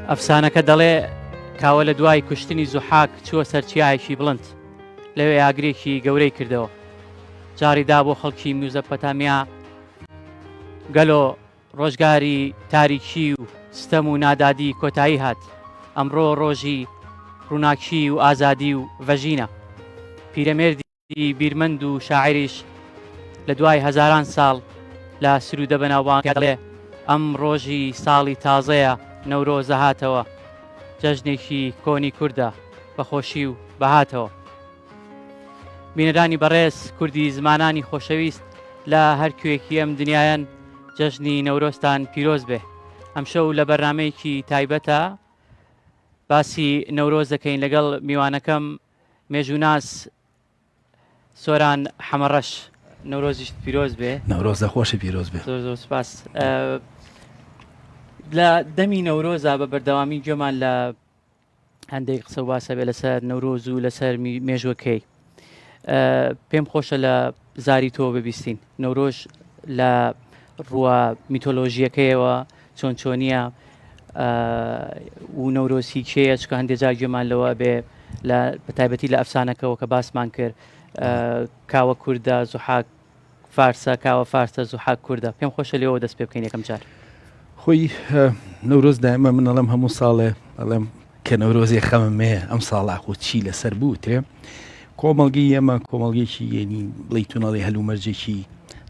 ئەفسانەکە دەڵێ کاوە لە دوای کوشتنی زوحاک چووە سەر چیایەکی بڵند، لەوێ ئاگرێکی گەورەی کردەوە. جاڕی دا بۆ خەڵکی میوزەپەتامیا، گەلۆ ڕۆژگاری تاریکی و ستەم و نادادی کۆتایی هات، ئەمڕۆ ڕۆژی ڕووناکی و ئازادی و ڤەژینە. پیرەمێردی. بیرمەند و شاعیریش لە دوای هەزاران ساڵ لە سروودە بەناوبانگەکەی دەڵێ، ئەم ڕۆژی ساڵی تازەیە نەورۆزە هاتەوە، جەژنێکی کۆنی کوردە بە خۆشی و بەهاتەوە. بینەرانی بەڕێز، کوردی زمانانی خۆشەویست لە هەر کوێکی ئەم دنیایەن جەژنی نەورۆزتان پیرۆز بێ. ئەمشەو لە بەرنامەیەکی تایبەتە باسی نەورۆز دەکەین لەگەڵ میوانەکەم مێژووناس سۆران حەمەڕەش نەورۆزیشت پیرۆز بێ. نەورۆزە خۆشی پیرۆز بێ. زۆر زۆر سپاس. لە دەمی نەورۆزا بە بەردەوامی گوێمان لە هەندێک قسە و باسە بێ لەسەر نەورۆز و لەسەر مێژوەکەی. پێم خۆشە لە زاری تۆ ببیستین نەورۆژ لە ڕووە میتۆلۆژیەکەیەوە چۆن چۆنیە و نەورۆز هی کێیە چکە هەندێک جار گوێمان لەوە بێ لە بەتایبەتی لە ئەفسانەکەەوە کە باسمان کرد کاوە کوردە زوحاک فارسە کاوە فارسە زوحاک کوردە پێم خۆشە لێەوە دەست پێ بکەین یەکەم جار. خۆی نەورۆز دایمە من ئەڵێم هەموو ساڵێ ئەڵێم کە نەورۆزێ خەمم هەیە ئەم ساڵ ئاخۆ چی لەسەر بوترێ کۆمەڵگەی ئێمە کۆمەڵگەیەکی یەنی بڵێی تونەڵی هەلومەرجێکی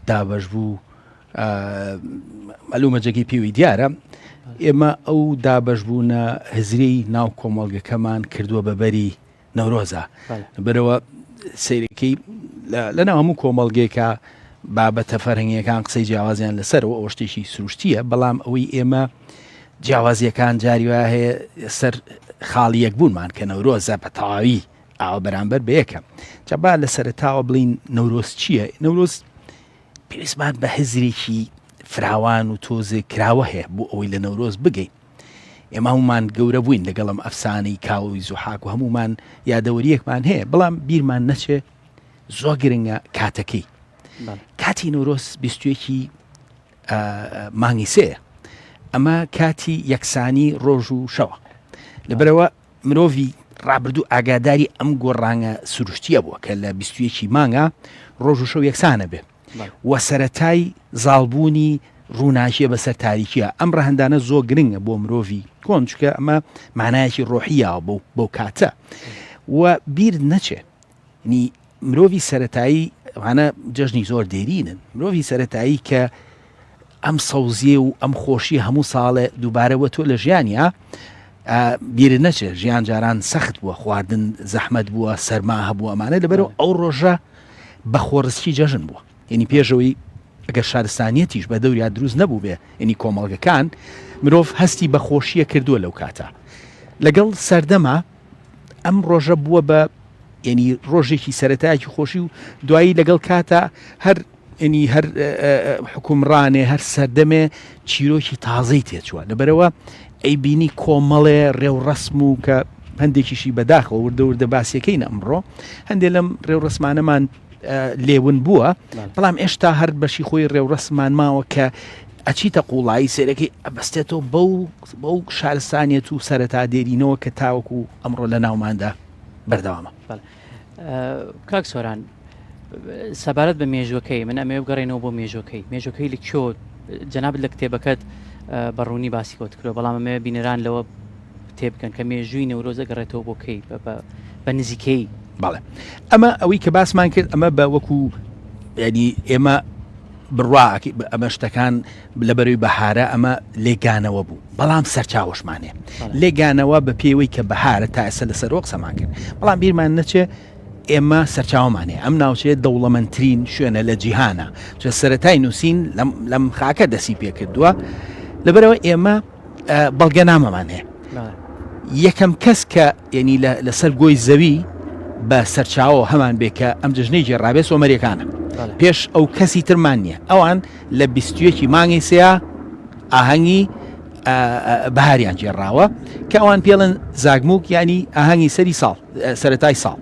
دابەش بوو هەلومەرجەکەی پێوەی دیارە ئێمە ئەو دابەش بوونە هزری ناو کۆمەڵگەکەمان کردووە بە بەری نەورۆزە بەرەوە سیرەکەی لە ناو هەموو کۆمەڵگەیەکە بابەتە فەرهەنگیەکان قسەی جیاوازیان لەسەرەوە ئەوە شتێکی سروشتیە بەڵام ئەوەی ئێمە جیاوازیەکان جاری وایە هەیە سەر خاڵی یەکبوونمان کە نەورۆزە بە تەواوی ئاوە بەرامبەر بە یەکە جا با لە سەرەتاوە بڵین نەورۆز چییە؟ نەورۆز پێویستمان بە هزرێکی فراوان و تۆزێک کراوە هەیە بۆ ئەوەی لە نەورۆز بگەین. ئێمە هەمومان گەورە بووین لەگەڵم ئەفسانەی کاوەی زوحاک و هەمومان یادەوەریەکمان هەیە بەڵام بیرمان نەچێ زۆر گرنگە کاتەکەی کاتی نەورۆز بیستویەکی مانگی سێیە ئەمە کاتی یەکسانی ڕۆژ و شەوە لەبەرەوە مرۆڤی ڕابردوو ئاگاداری ئەم گۆڕانە سروشتیە بووە کە لە بیستویەکی مانگا ڕۆژ و شەو یەکسانە بێ و سەتای زاڵبوونی ڕووناکیە بەسەر تاریکیە ئەم ڕەهندانە زۆر گرنگە بۆ مرۆڤی کۆن چکە ئەمە مانایەکی ڕۆحیە بۆ بەو کاتە و بیر نەچێ نی مرۆڤی سەرەتایی ئەوانە جەژنی زۆر دێرینن مرۆڤی سەرەتایی کە ئەم سەوزیە و ئەم خۆشی هەموو ساڵێ دووبارەوە تۆ لە ژیانیا بیرت نەچێت ژیان جاران سەخت بووە خواردن زەحمەت بووە سەرما هەبوو ئەمانە لەبەرەوە ئەو ڕۆژە بە خۆڕسکی جەژن بووە یعنی پێشەوەی ئەگەر شارستانیەتیش بە دەوریا دروست نەبوو بێ ینی کۆمەڵگەکان مرۆڤ هەستی بە خۆشیە کردووە لەو کاتە لەگەڵ سەردەما ئەم ڕۆژە بووە بە یعنی ڕۆژێکی سەتایەکی خۆشی و دوایی لەگەڵ کاتە هەر ینی هەر حکومڕانێ هەر سەردەمێ چیرۆکی تازەی تێچووە لەبەرەوە ئەی بینی کۆمەڵێ ڕێوڕسم و کە هەندێکیشی بەداخەوە وردە وردە باسیەکەی ئەمڕۆ هەندێک لەم ڕێوڕسمانەمان لێون بووە بەڵام ئێشتا هەر بەشی خۆی ڕێوڕسمان ماوە کە ئەچیتە قوڵایی سێرەکەی ئەبەستێتەوە بەو بەو شارستانیەت و سەرەتا دێرینەوە کە تاوەکو ئەمڕۆ لە ناوماندا بەردەوامە. کاک سۆران سەبارەت بە مێژوەکەی من ئەمەوێ بگەڕێنەوە بۆ مێژوەکەی مێژوەکەی لە کوێ جەنابت لە کتێبەکەت بە ڕوونی باسی کۆت کرۆ بەڵام ئەمەوێ بینەران لەوە تێبگەن کە مێژووی نەورۆز ئەگەڕێتەوە بۆ کەی بە نزیکەی. بەڵێ ئەمە ئەوەی کە باسمان کرد ئەمە بە وەکو ینی ئێمە بڕوا ئەمە شتەکان لە بەرەی بەهارە ئەمە لێگانەوە بوو بەڵام سەرچاوەشمان هەیە لێگانەوە بە پێوەی کە بەهارە تا ئێستا لەسەرەوە قسەمان کرد بەڵام بیرمان نەچێ ئێمە سەرچاوەمان هەیە ئەم ناوچەیە دەوڵەمەندترین شوێنە لە جیهانە چە سەتای نووسین لەم خاکە دەسی پێکردووە لەبەرەوە ئێمە بەڵگەنامەمان هەیە یەکەم کەس کە یعنی لەسەر گۆی زەوی بە سەرچاوە هەمان بێ کە ئەم جژنەی گێڕابێ سۆمەریەکانە پێش ئەو کەسی ترمان نییە ئەوان لە بیستویەکی مانگی سیا ئاهەنگی بەهاریان گێڕاوە کە ئەوان پێڵن زاگموک ینی ئاهەنگی سەری ساڵ سەتای ساڵ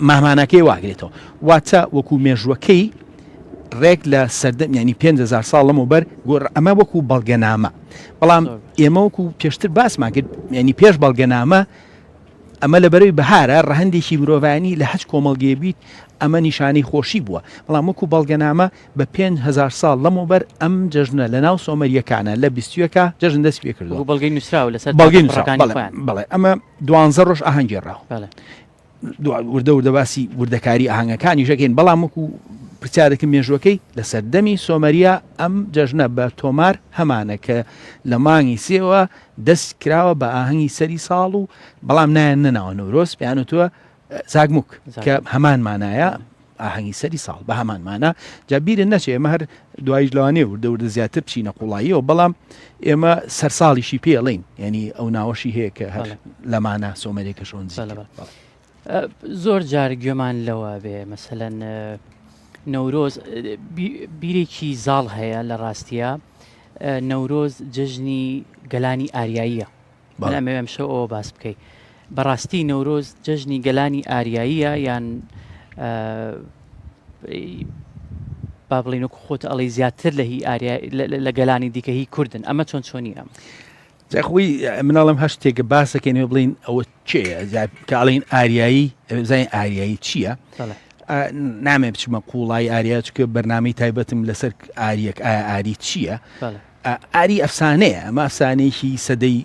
مامانەکەی واگرێتەوە واتە وەکو مێژوەکەی. ڕێک لە سەردەم یانی 5000 ساڵ لەمەوبەر گۆڕ ئەمە وەکو بەڵگەنامە بەڵام ئێمە وەکو پێشتر باسمان کرد یانی پێش بەڵگەنامە ئەمە لە بەرەی بەهارە ڕەهەندێکی مرۆڤانی لە هەچ کۆمەڵگەیە بیت ئەمە نیشانەی خۆشی بووە بەڵام وەکو بەڵگەنامە بە 5000 ساڵ لەمەوبەر ئەم جەژنە لە ناو سۆمەریەکانە لە بیستویەکە جەژن دەست پێ کردووە بەڵگەی نووسراو لەسەر بەڵگەی نووسراو بەڵێ ئەمە دوانزە ڕۆژ ئاهەنگ گێڕاوە وردە وردە باسی وردەکاری ئاهەنگەکانیش ئەکەین، بەڵام وەکو پرسیارەکە مێژووەکەی لە سەردەمی سۆمەریە ئەم جەژنە بە تۆمار هەمانە کە لە مانگی سێوە دەست کراوە بە ئاهەنگی سەری ساڵ و بەڵام نایان نەناوە نەورۆز پێیان وتووە زاگموک کە هەمان مانایە ئاهەنگی سەری ساڵ بە هەمان مانا جا بیرت نەچێ ئێمە هەر دوایش لەوانەیە وردە وردە زیاتر بچینە قوڵاییەوە بەڵام ئێمە سەرساڵیشی پێ ئەڵێین یعنی ئەو ناوەشی هەیە کە هەر لەمانە سۆمەرێکەشەوە نزیکە. زۆر جار گوێمان لەوە بێ مەسەلەن نەورۆز بیرێکی زاڵ هەیە لە ڕاستیە نەورۆز جەژنی گەلانی ئاریاییە من ئەمەوێ ئەمشەو ئەوە باس بکەی. بەڕاستی نەورۆز جەژنی گەلانی ئاریاییە یان با بڵین وەکو خۆت ئەڵێی زیاتر لە هی ئاریا لە گەلانی دیکە هی کوردن ئەمە چۆن چۆنی ئەم؟ جا خۆی مناڵم هەر شتێکە باسەکەین ئێمە بڵین ئەوە کێیە کە ئەڵێین ئاریایی بزانین ئاریایی چییە؟ نامێ بچمە قوڵایی ئاریا چکە بەرنامەی تایبەتم لەسەر ئاریەک ئایا ئاری چییە؟ ئاری ئەفسانەیە، ئەمە ئەفسانەیەکی سەدەی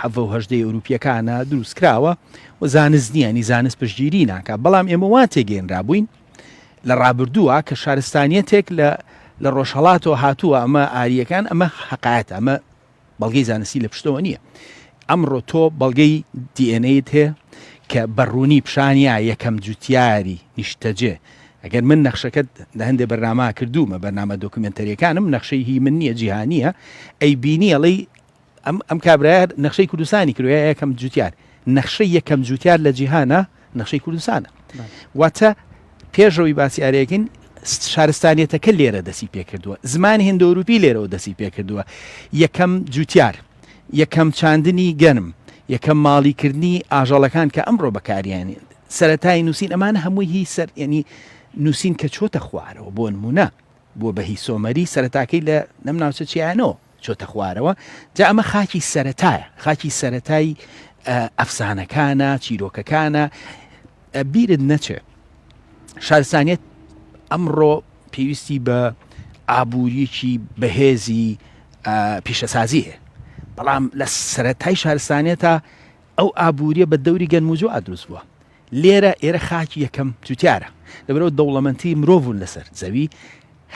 حەڤە و هەژدەی ئەوروپییەکانە دروست کراوە و زانست نییە، یانی زانست پشتگیری ناکات، بەڵام ئێمە وا تێگەیەنرابووین لە ڕابردووە کە شارستانیەتێک لە لە ڕۆژهەڵاتەوە هاتووە، ئەمە ئارییەکان، ئەمە حەقایەتە، ئەمە بەڵگەی زانستی لە پشتەوە نییە. ئەمڕۆ تۆ بەڵگەی DNA ت هەیە کە بە ڕوونی پیشانیا یەکەم جوتیاری نیشتەجێ ئەگەر من نەخشەکەت لە هەندێ بەرنامە کردوومە بەرنامە دۆکیومێنتەریەکانم نەخشەی هی من نییە جیهانیە ئەی بینی ئەڵێی ئەم ئەم کابرایە نەخشەی کوردستانی کردوە یەکەم جوتیار نەخشەی یەکەم جوتیار لە جیهانە نەخشەی کوردستانە واتە پێشەوەی باسی ئارەکەین شارستانیەتەکە لێرە دەسی پێکردووە زمانی هندۆروپی لێرەوە دەسی پێکردووە یەکەم جوتیار یەکەم چاندنی گەنم یەکەم ماڵیکردنی ئاژەڵەکان کە ئەمڕۆ بەکاریان سەرەتای نووسین ئەمانە هەمووی هی سەر یعنی نووسین کە چۆتە خوارەوە بۆ نمونە بووە بە هی سۆمەری سەرەتاکەی لە لەم ناوچە چیانەوە چۆتە خوارەوە جا ئەمە خاکی سەرەتایە خاکی سەرەتای ئەفسانەکانە چیرۆکەکانە بیرت نەچێ شارستانیت ئەمڕۆ پێویستی بە ئابووریەکی بەهێزی پیشەسازی هەیە بەڵام لە سەرەتای شارستانیەتە ئەو ئابووریە بە دەوری گەنم و جۆ دروست بووە لێرە ئێرە خاکی یەکەم جوتیارە لەبەرئەوە دەوڵەمەندترین مرۆڤ بوون لەسەر زەوی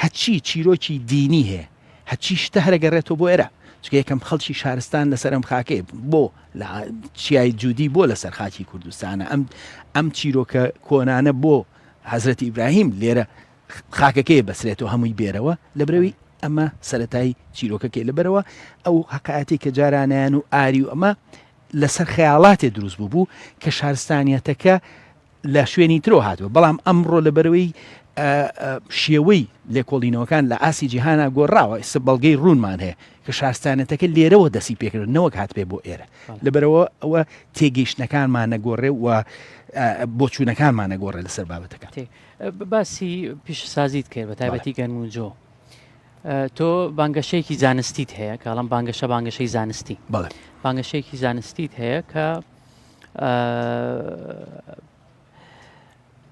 هەرچی چیرۆکی دینی هەیە هەرچی شتە هەر ئەگەڕێتەوە بۆ ئێرە چونکە یەکەم خەڵکی شارستان لەسەر ئەم خاکەیە بۆ لە چیای جودی بۆ لەسەر خاکی کوردستانە ئەم ئەم چیرۆکە کۆنانە بۆ حەزرەتی ئیبراهیم لێرە خاکەکەی بەسرێتەوە هەمووی بێرەوە لەبرەوی ئەمە سەتای چیرۆکەکەی لەبەرەوە ئەو حقایەتی کە جارانیان و ئاری و ئەمە لەسەر خەیاڵاتێ دروست بووبوو کە شارستانیەتەکە لە شوێنی ترەوە هاتووە بەڵام ئەمڕۆ لەبەرەوەی شێوەی لێکۆڵینەوەکان لە ئاسی جیهانا گۆڕاوە ئێستا بەڵگەی ڕوونمان هەیە کە شارستانەتەکە لێرەوە دەستی پێکرد نەوەک هاتبێ بۆ ئێرە لەبەرەوە ئەوە تێگەیشتنەکانمان نەگۆڕێ و بۆچوونەکانمان نەگۆڕێ لەسەر بابەتەکە باسی پیشەسازیت کرد بە تایبەتی گەنم و جۆ تۆ بانگەشەیەکی زانستیت هەیە کە ئەڵم بانگەشە بانگەشەی زانستی بانگەشەیەکی زانستیت هەیە کە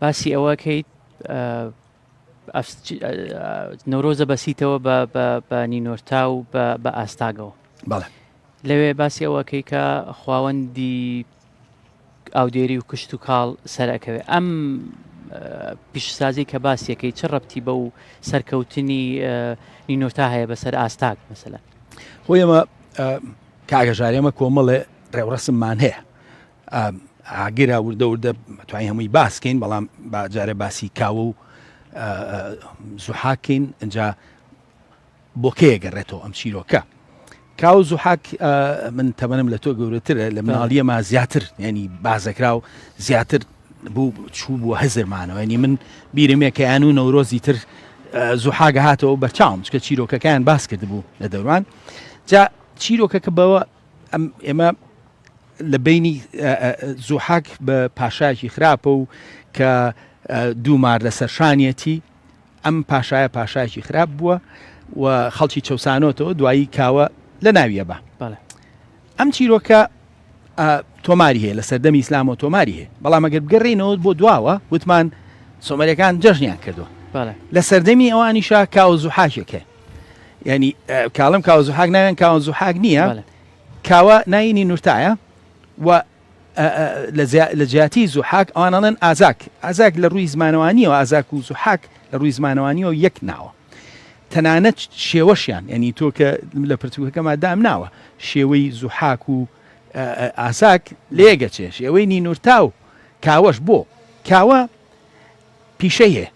باسی ئەوەکەیت نەورۆزە بەسیتەوە بە نینۆرتا و بە ئاستاگەوە لەوێ باسی ئەوەکەی کە خواوەندی ئاودێری و کشتوکاڵ سەرئەکەوێ. ئەم پیشەسازیەی کە باسیەکەی چ ڕەبتی بەو سەرکەوتنی نینۆرتا هەیە بەسەر ئاستاگ مەسەلەن؟ خۆ ئێمە کاک هەژار ئێمە کۆمەڵێ ڕێوڕەسممان هەیە ئاگرە وردە وردە توانین هەمووی باسکەین بەڵام با جارێ باسی کاوە و زوحاکین ئەجا بۆ کەی ئەگەڕێتەوە ئەم چیرۆکە؟ کاو زوحاک من تەمەنم لە تۆ گەورەترە لە مناڵیەما زیاتر ینی بازەکرا و زیاتر بوو چوو بووە هزرمانەوە ینی من بیرمێ کە یان و نەورۆزی تر زوحاگە هاتەوە بەرچاوم چکە چیرۆکەکەیان باس کرد بوو لە دەوران جا چیرۆکەکە بەوە ئەم ئێمە لە بینی زوحاک بە پاشایەکی خراپە و کە دوو مار لەسەر شانیەتی. ئەم پاشایە پاشایەکی خراپ بووە و خەڵکی چەوسانۆتەوە دوایی کاوە لە ناویە بە ئەم چیرۆکە تۆماری هەیە لە سەردەمی ئیسلامەوە تۆماری هەیە بەڵام ئەگەر بگەڕێینەوە بۆ دواوە وتمان سۆمەرەکان جەژنیان کردووە لە سەردەمی ئەوانیشا کاوە زوحاکێک هەیە ینی کاڵم کاوە زوحاک ناوێن کاوە زوحاک نییە کاوە ناینی نورتایە و لە جیاتی زوحاک ئەوانەڵێن ئازاک ئازاک لە ڕووی زمانەوانیەوە ئازاک و زوحاک لە ڕووی زمانەوانیەوە یەک ناوە تەنانەت شێوەشیان یعنی تۆ کە لە پرتوکەکەما دامناوە شێوەی زوحاک و ئاساک لێگەچێ شێوەی نینورتا و کاوەش بۆ کاوە پیشەی هەیە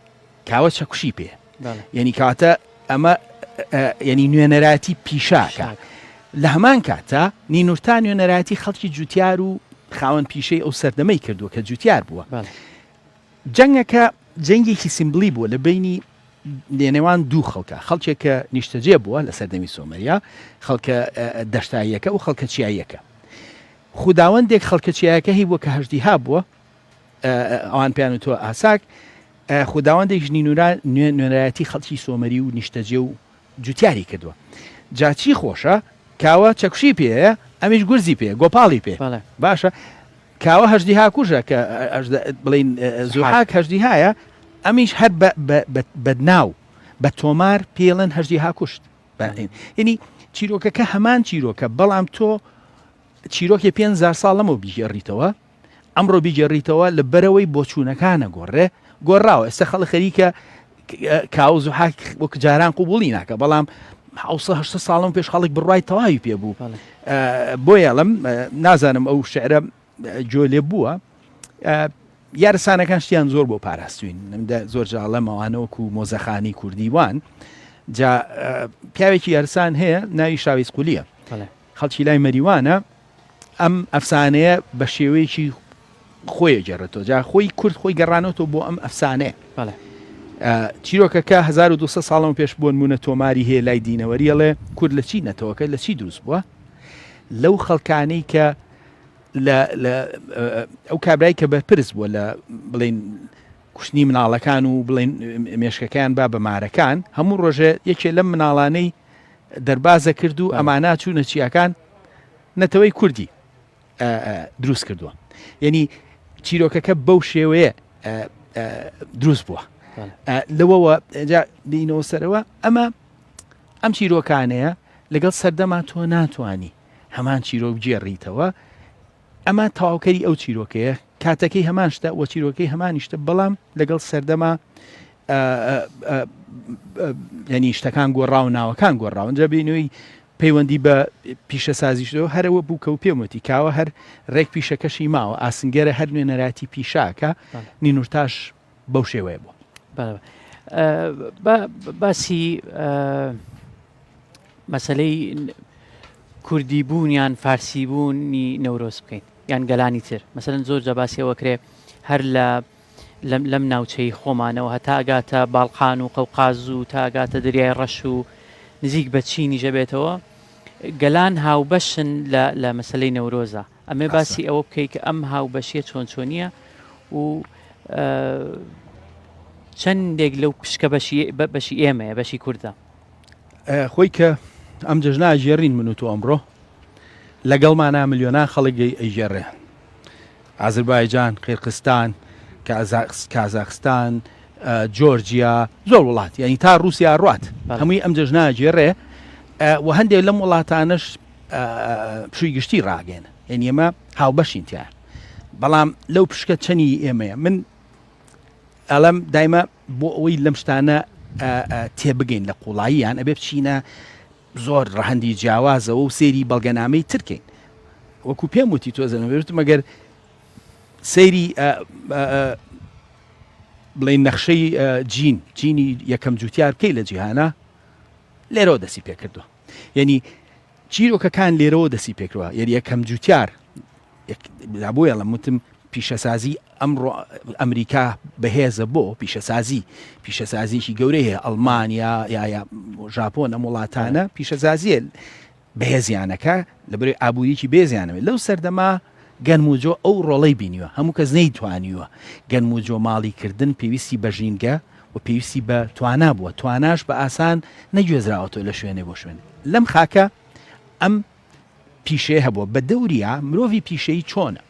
کاوە چەکوشی پێ یعنی کاتە ئەمە یعنی نوێنەرایەتی پیشاکە لە هەمان کاتە نینورتا نوێنەرایەتی خەڵکی جوتیار و خاوەن پیشەی ئەو سەردەمەی کردووە کە جوتیار بووە. جەنگەکە جەنگێکی سیمبلی بووە لە بەینی لەنێوان دوو خەڵکە، خەڵکێک کە نیشتەجێ بووە لە سەردەمی سۆمەریا، خەڵکە دەشتاییەکە و خەڵکە چیاییەکە. خوداوەندێک خەڵکە چیایەکە هەیبووە کە هەژدیها بووە، ئەوان پێیان وتووە ئاساک، خوداوەندێکیش نینورا نوێنەرایەتی خەڵکی سۆمەری و نیشتەجێ و جوتیاری کردووە. جا چی خۆشە کاوە چەکوشی پێیە ئەمیش گورزی پێ گۆپاڵی پێ باشە کاوە هەژدیها کوژە کە بڵین زوحاک هەژدیهایە ئەمیش هەر بەدناو بە تۆمار پێڵێن هەژدیها کوشت یعنی چیرۆکەکە هەمان چیرۆکە بەڵام تۆ چیرۆکی 500 ساڵ لەمەوە بیگێڕیتەوە ئەمڕۆ بیگێڕیتەوە لە بەرەوەی بۆچوونەکانە گۆڕێ گۆڕاوە ئێستا خەڵک خەریکە کاوز و حاک وەک جاران قوبولی ناکە بەڵام 7 ساڵم پێش خەڵک بڕای تەواوی پێ بوو بۆیەڵم نازانم ئەو شعرە جۆ لێ بووە یارسانەکان شتیان زۆر بۆ پاراستوین زۆر جاڵەمەوانە وەکو مۆزەخانی کوردی وان جا پیاوێکی یارسان هەیە ناوی شاویز قولیە خەڵکی لای مەریوانە ئەم ئەفسانەیە بە شێوەیەکی خۆی ئەگێڕێتەوە جا خۆی کورد خۆی گەڕانەوەتەوە بۆ ئەم ئەفسانەیە چیرۆکەکە 1200 ساڵەوە پێش بۆ نمونە تۆماری هەیە لای دینەوەری ئەڵێ کورد لە چی نەتەوەکە لە چی دروست بووە لەو خەڵکانەی کە لە ئەو کابرای کە بەرپرس بووە لە بڵین کوشتنی مناڵەکان و بڵین مێشکەکەیان با بە مارەکان هەموو ڕۆژێ یەکێ لەم مناڵانەی دەربازە کرد و ئەمانە چوونە چیاکان نەتەوەی کوردی دروست کردووە یعنی چیرۆکەکە بەو شێوەیە دروست بووە لەوەوە بینەوە سەرەوە ئەمە ئەم چیرۆکانەیە لەگەڵ سەردەما تۆ ناتوانانی هەمان چیرۆک گێڕیتەوە ئەمە تەواوکەری ئەو چیرۆکەیە کاتەکەی هەمان شتە وە چیرۆکەی هەمانی شتە بەڵام لەگەڵ سەردەما ینی شتەکان گۆڕاو ناوەکان گۆڕاون جا بینەوەی پەیوەندی بە پیشەسازیشەوە هەرەوە بوو کە و پێم وتی کاوە هەر ڕێک پیشەکەشی ماوە ئاسنگەرە هەر نوێنەراتی پیشاکە نینورتاش بەو شێوەیە بوو. باسی مەسلەی کوردی بوون یان فارسی بوونی نەورۆز بکەین یان گەلانی تر مەسەن زۆر جا باسیەوە کرێ هەر لە لەم لەم ناوچەی خۆمانەوە هەتا ئەگاتە باڵقان و قەوقاز و تا ئەگاتە دەریای ڕەش و نزیک بە چینیش ئەبێتەوە گەلان هاوبەشن لە لە مەسەلەی نەورۆزە ئەمێ باسی ئەوە بکەیت کە ئەم هاوبەشیە چۆن چۆنیە و چەندێک لەو پشکە بەشی بەشی ئێمەیە بەشی کوردە خۆی کە ئەم جەژنە ئەگێڕین من و تۆ ئەمڕۆ لەگەڵمانا ملیۆنان خەڵک ئەیگێڕێ ئازربایجان، قیرقستان، کازاخستان، جۆرجیا، زۆر وڵات یعنی تا رووسیا ڕات هەمووی ئەم جەژنە گێڕێ و هەندێک لەم وڵاتانش پشووی گشتی ڕاگەێن یعنی ئێمە هاوبەشین تیا بەڵام لەو پشکە چەنی ئێمەیە من ئەڵم دایمە بۆ ئەوەی لەم شتانە تێبگەین لە قوڵاییان ئەبێ بچینە زۆر ڕەهەندی جیاوازەوە و سەیری بەڵگەنامەی تر کەین وەکو پێم وتی تۆ زەنەوێتم ئەگەر سەیری بڵێن نەخشەی جین چینی یەکەم جوتیار بکەی لە جیهانە لێرەوە دەسی پێکردووە یعنی چیرۆکەکان لێرەوە دەسی پێکرەوە یەری یەکەم جوتیار بۆیە ئەڵێم وتم پیشەسازی ئەمڕۆ ئەمریکا بەهێزە بۆ پیشەسازی پیشەسازیکی گەورەی هەیە ئەڵمانیا یا یا ژاپۆن ئەم وڵاتانە پیشەسازیە بەهێزیانەکە لە بەرەی ئابووریکی بێزیانەوە لەو سەردەما گەنم و جۆ ئەو ڕۆڵەی بینیوە هەموو کەس نەیتوانیوە گەنم و جۆ ماڵی کردن پێویستی بە ژینگە و و پێویستی بە توانا بووە، تواناش بە ئاسان نەگوێزراوەتەوە لە شوێنێ بۆ شوێنێ. لەم خاکە ئەم پیشەیە هەبووە، بە دەوریا مرۆڤی پیشەیی چۆنە؟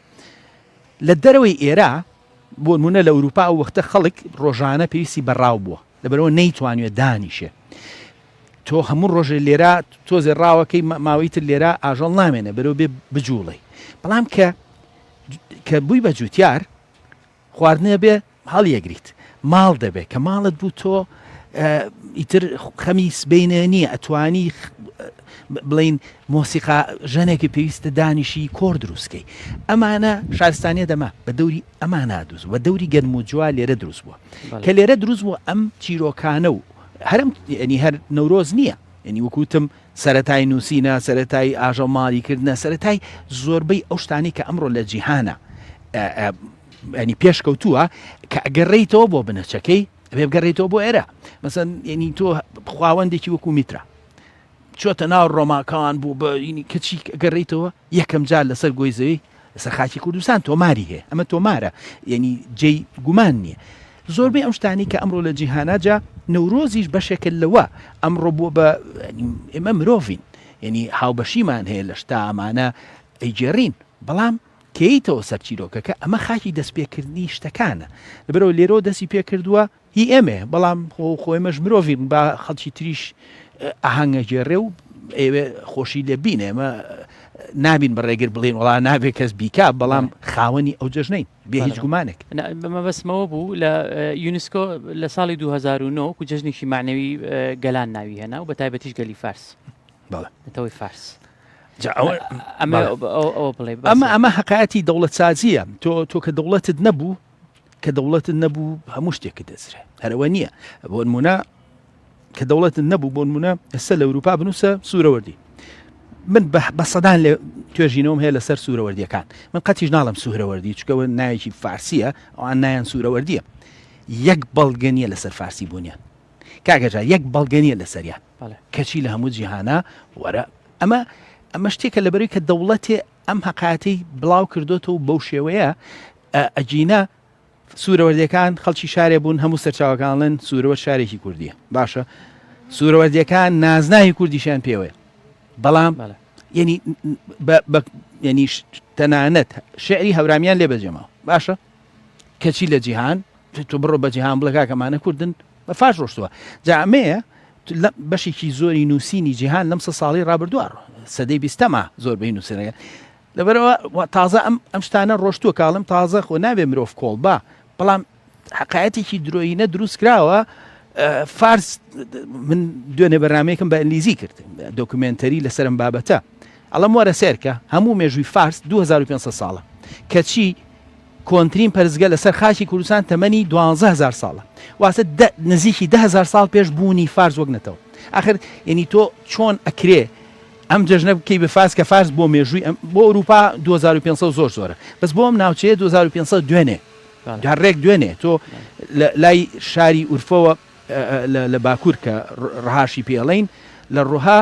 لە دەرەوەی ئێرە بۆ نموونە لە ئەوروپا ئەو وەختە خەڵک ڕۆژانە پێویستی بە ڕاو بووە، لەبەرئەوە نەیتوانیوە دانیشێ. تۆ هەموو ڕۆژێ لێرە تۆزێ ڕاوەکەی ماوەی تر لێرە ئاژەڵ نامێنێ بەرەو بێ بجوڵێی. بەڵام کە کە بووی بە جوتیار خواردنێ بێ هەڵیەگریت ماڵ دەبێت کە ماڵت بوو تۆ ئیتر خەمی سبینێ نییە ئەتوانی بڵین مۆسیقا ژەنێکی پێویستە دانیشی کۆر دروستکەی ئەمانە شارستانیە دەما بە دەوری ئەمانە دروست بە دەوری گەرم و جووا لێرە دروست بووە کە لێرە دروست بوو ئەم چیرۆکانە و هەرم ینی هەر نەورۆز نییە ینی وەکوتم سەرەتای نووسینە، سەرەتای ئاژەڵ ماڵی کردنە، سەرەتای زۆربەی ئەو شتانەی کە ئەمڕۆ لە جیهانە ینی پێشکەوتووە کە ئەگەڕێیتەوە بۆ بنەچەکەی ئەبێ بگەڕێیتەوە بۆ ئێرە مەسەن ینی تۆ خواوەندێکی وەکو میترا چۆتە ناو ڕۆماکان بوو بە ینی کەچی گەڕیتەوە یەکەم جار لەسەر گۆی زەوی لەسەر خاکی کوردستان تۆماری هەیە ئەمە تۆمارە یعنی جێی گومان نییە زۆربەی ئەم شتانی کە ئەمڕۆ لە جیهانا جا نەورۆزیش بەشێکە لەوە ئەمڕۆ بووە بە ئێمە مرۆڤین یعنی هاوبەشیمان هەیە لە شتا ئەمانە ئەیگێڕین بەڵام کەیتەوە سەر چیرۆکەکە ئەمە خاکی دەستپێکردنی شتەکانە لەبەرەوە لێرەوە دەستی پێکردووە هی ئێمەیە بەڵام خۆ خۆ ئێمەش مرۆڤین با خەڵکی تریش ئاهەنگ ئەگێڕێ و ئەیەوێ خۆشی لێ بینێ ئێمە نابین بە ڕێگر بڵێین وەڵا نابێ کەس بیکا بەڵام خاوەنی ئەو جەژنەین بێ هیچ گومانێک. مەبەستمەوە بوو لە یونسکۆ لە ساڵی 2009 وەکو جەژنێکی مەعنەوی گەلان ناوی هێنا و بە تایبەتیش گەلی فارس. بەڵێ. نەتەوەی فارس. جا ئەوە ئەمە ئەوە بڵێ ئەمە ئەمە حەقایەتی دەوڵەتسازییە تۆ تۆ کە دەوڵەتت نەبوو کە دەوڵەتت نەبوو هەموو شتێکت دەزرێ هەرەوە نییە بۆ نمونە کە دەوڵەتت نەبوو بۆ نمونە ئێستا لە ئەوروپا بنووسە سوورەوەردی من بە سەدان لە توێژینەوەم هەیە لەسەر سوورەوەردیەکان من قەتیش ناڵم سوهرەوەردی چکەوە ناوێکی فارسیە ئەوان نایان سوورەوەردیە یەک بەڵگە نییە لەسەر فارسی بوونیان کاگەجار یەک بەڵگە نییە لەسەریان کەچی لە هەموو جیهانە وەرە ئەمە ئەمە شتێکە لەبەروی کە دەوڵەتێ ئەم هەقایەتەی بڵاو کردۆتەوە بەو شێوەیە ئەگینا سوورەوەردیەکان خەڵکی شارێ بوون هەموو سەرچاوەکان ڵێن سوورەوە شارێکی کوردیە باشە سوورەوەردیەکان نازناوی کوردیشیان پێوەیە بەڵام یعنی یعنی تەنانەت شعری هەورامیان لێ بەجێماوە باشە کەچی لە جیهان تۆ بڕۆ بە جیهان بڵێ کاکە ئەمانە کوردن بە فاش ڕۆشتووە جا ئەمەیە بەشێکی زۆری نووسینی جیهان لەم سە ساڵی ڕابردووە سەدەی بیستەما زۆربەی نووسینەکە لەبەرەوە تازە ئەم ئەم شتانە ڕۆشتووە کاڵم تازە خۆ نابێ مرۆڤ کۆڵ با بەڵام حقایەتێکی درۆیینە دروست کراوە فارس من دوێنێ بەرنمەیەکم بە ئینگلیزی کرد documentary لەسەرم بابەتە ئەڵم وەرە سێرکە هەموو مێژووی فارس 2500 ساڵە کەچی کۆنترین پەرستگە لەسەر خاکی کوردستان تەمەنی 12000 ساڵە واتە نزیکی 10000 ساڵ پێش بوونی فارس وەک نەتەوە ئاخر یعنی تۆ چۆن ئەکرێ ئەم جەژنە بکەی بە فارس کە فارس بۆ مێژووی ئەم بۆ ئەوروپا 2500 زۆر زۆرە بەس بۆ ئەم ناوچەیە 2500 دوێنێ جا ڕێک دوێنێ تۆ لای شاری ئورفەوە لە باکوور کە ڕەهاشی پێڵین لە ڕوها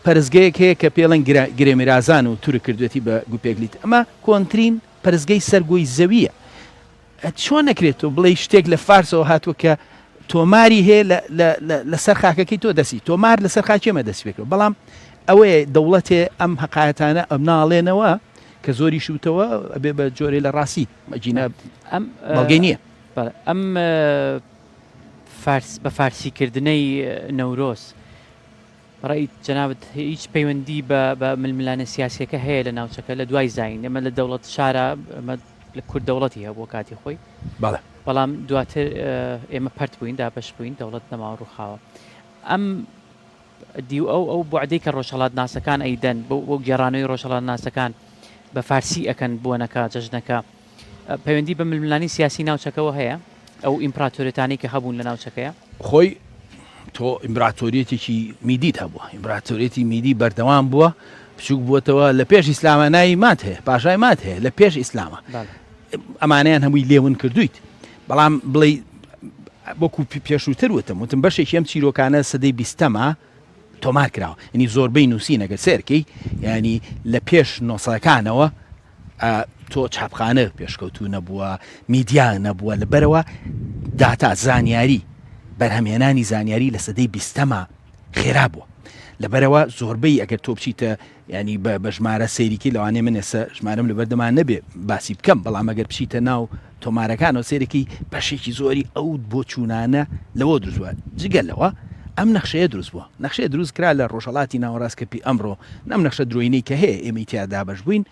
پەرستگەیەک هەیە کە پێڵێن گرێمیرازان و تورک کردوێتی بە گوپێگلیت ئەمە کۆنترین پەرستگەی سەر گۆی زەوییە. چۆن ئەکرێت تۆ بڵێی شتێک لە فارسەوە هاتووە کە تۆماری هەیە لەسەر خاکەکەی تۆ دەسی تۆمار لەسەر خاکی ئێمە دەستی پێکرد بەڵام ئەوەیە دەوڵەتێ ئەم هەقایەتانە ئەم ناڵێنەوە کە زۆری شوتەوە ئەبێ بە جۆرێ لە ڕاستی مەجینە ئەم بەڵگەی نییە ئەم فارس بە فارسیکردنەی نەورۆز بەڕەئی جەنابت هیچ پەیوەندی بە بە ململانێ سیاسیەکە هەیە لە ناوچەکە لە دوای زایین ئێمە لە دەوڵەت شارا ئەمە لە کورد دەوڵەتی هەبووە کاتی خۆی بەڵێ. بەڵام دواتر ئێمە پەرت بووین دابەش بووین دەوڵەت نەماوە ڕووخاوە ئەم دیو ئەو ئەو بوعدەی کە ڕۆژهەڵاتناسەکان ئەیدەن بۆ بۆ گێڕانەوەی ڕۆژهەڵاتناسەکان بە فارسی ئەکەن بۆنەکە جەژنەکە پەیوەندی بە ململانێی سیاسی ناوچەکەوە هەیە؟ ئەو ئیمپراتۆریەتانەی کە هەبوون لە ناوچەکەیە؟ خۆی تۆ ئیمبراتۆریەتێکی میدیت هەبووە، ئیمبراتۆریەتی میدی بەردەوام بووە، بچووک بووەتەوە، لە پێش ئیسلامە ناوی ماد هەیە، پاشای ماد هەیە لە پێش ئیسلامە، ئەمانەیان هەمووی لێون کردوویت، بەڵام بڵێی وەکو پێشووتر وتم، وتم بەشێکی ئەم چیرۆکانە سەدەی بیستەمە تۆمار کراوە، یعنی زۆربەی نووسین ئەگەر سەیرکەی یعنی لە پێش نۆسەکانەوە تۆ چاپخانە پێشکەوتوو نەبووە، میدیا نەبووە، لەبەرئەوە داتا، زانیاری. بەرهەمهێنانی زانیاری لە سەدەی بیستەما خێرا بووە. لەبەرئەوە زۆربەی ئەگەر تۆ بچیتە یانی بە بە ژمارە سەیریکەی لەوانەیە من ئێستا ژمارەم لەبەردەما نەبێ باسی بکەم بەڵام ئەگەر بچیتە ناو تۆمارەکانەوە سەیرەکەی بەشێکی زۆری ئەو بۆچوونانە لەوە دروست بووە جگە لەوە ئەم نەخشەیە دروست بووە نەخشەیە دروست کرا لە ڕۆژهەڵاتی ناوەڕاست کە پێ ئەمڕۆ ئەم نەخشە درۆینەی کە هەیە ئێمەی تیا دابەش بووین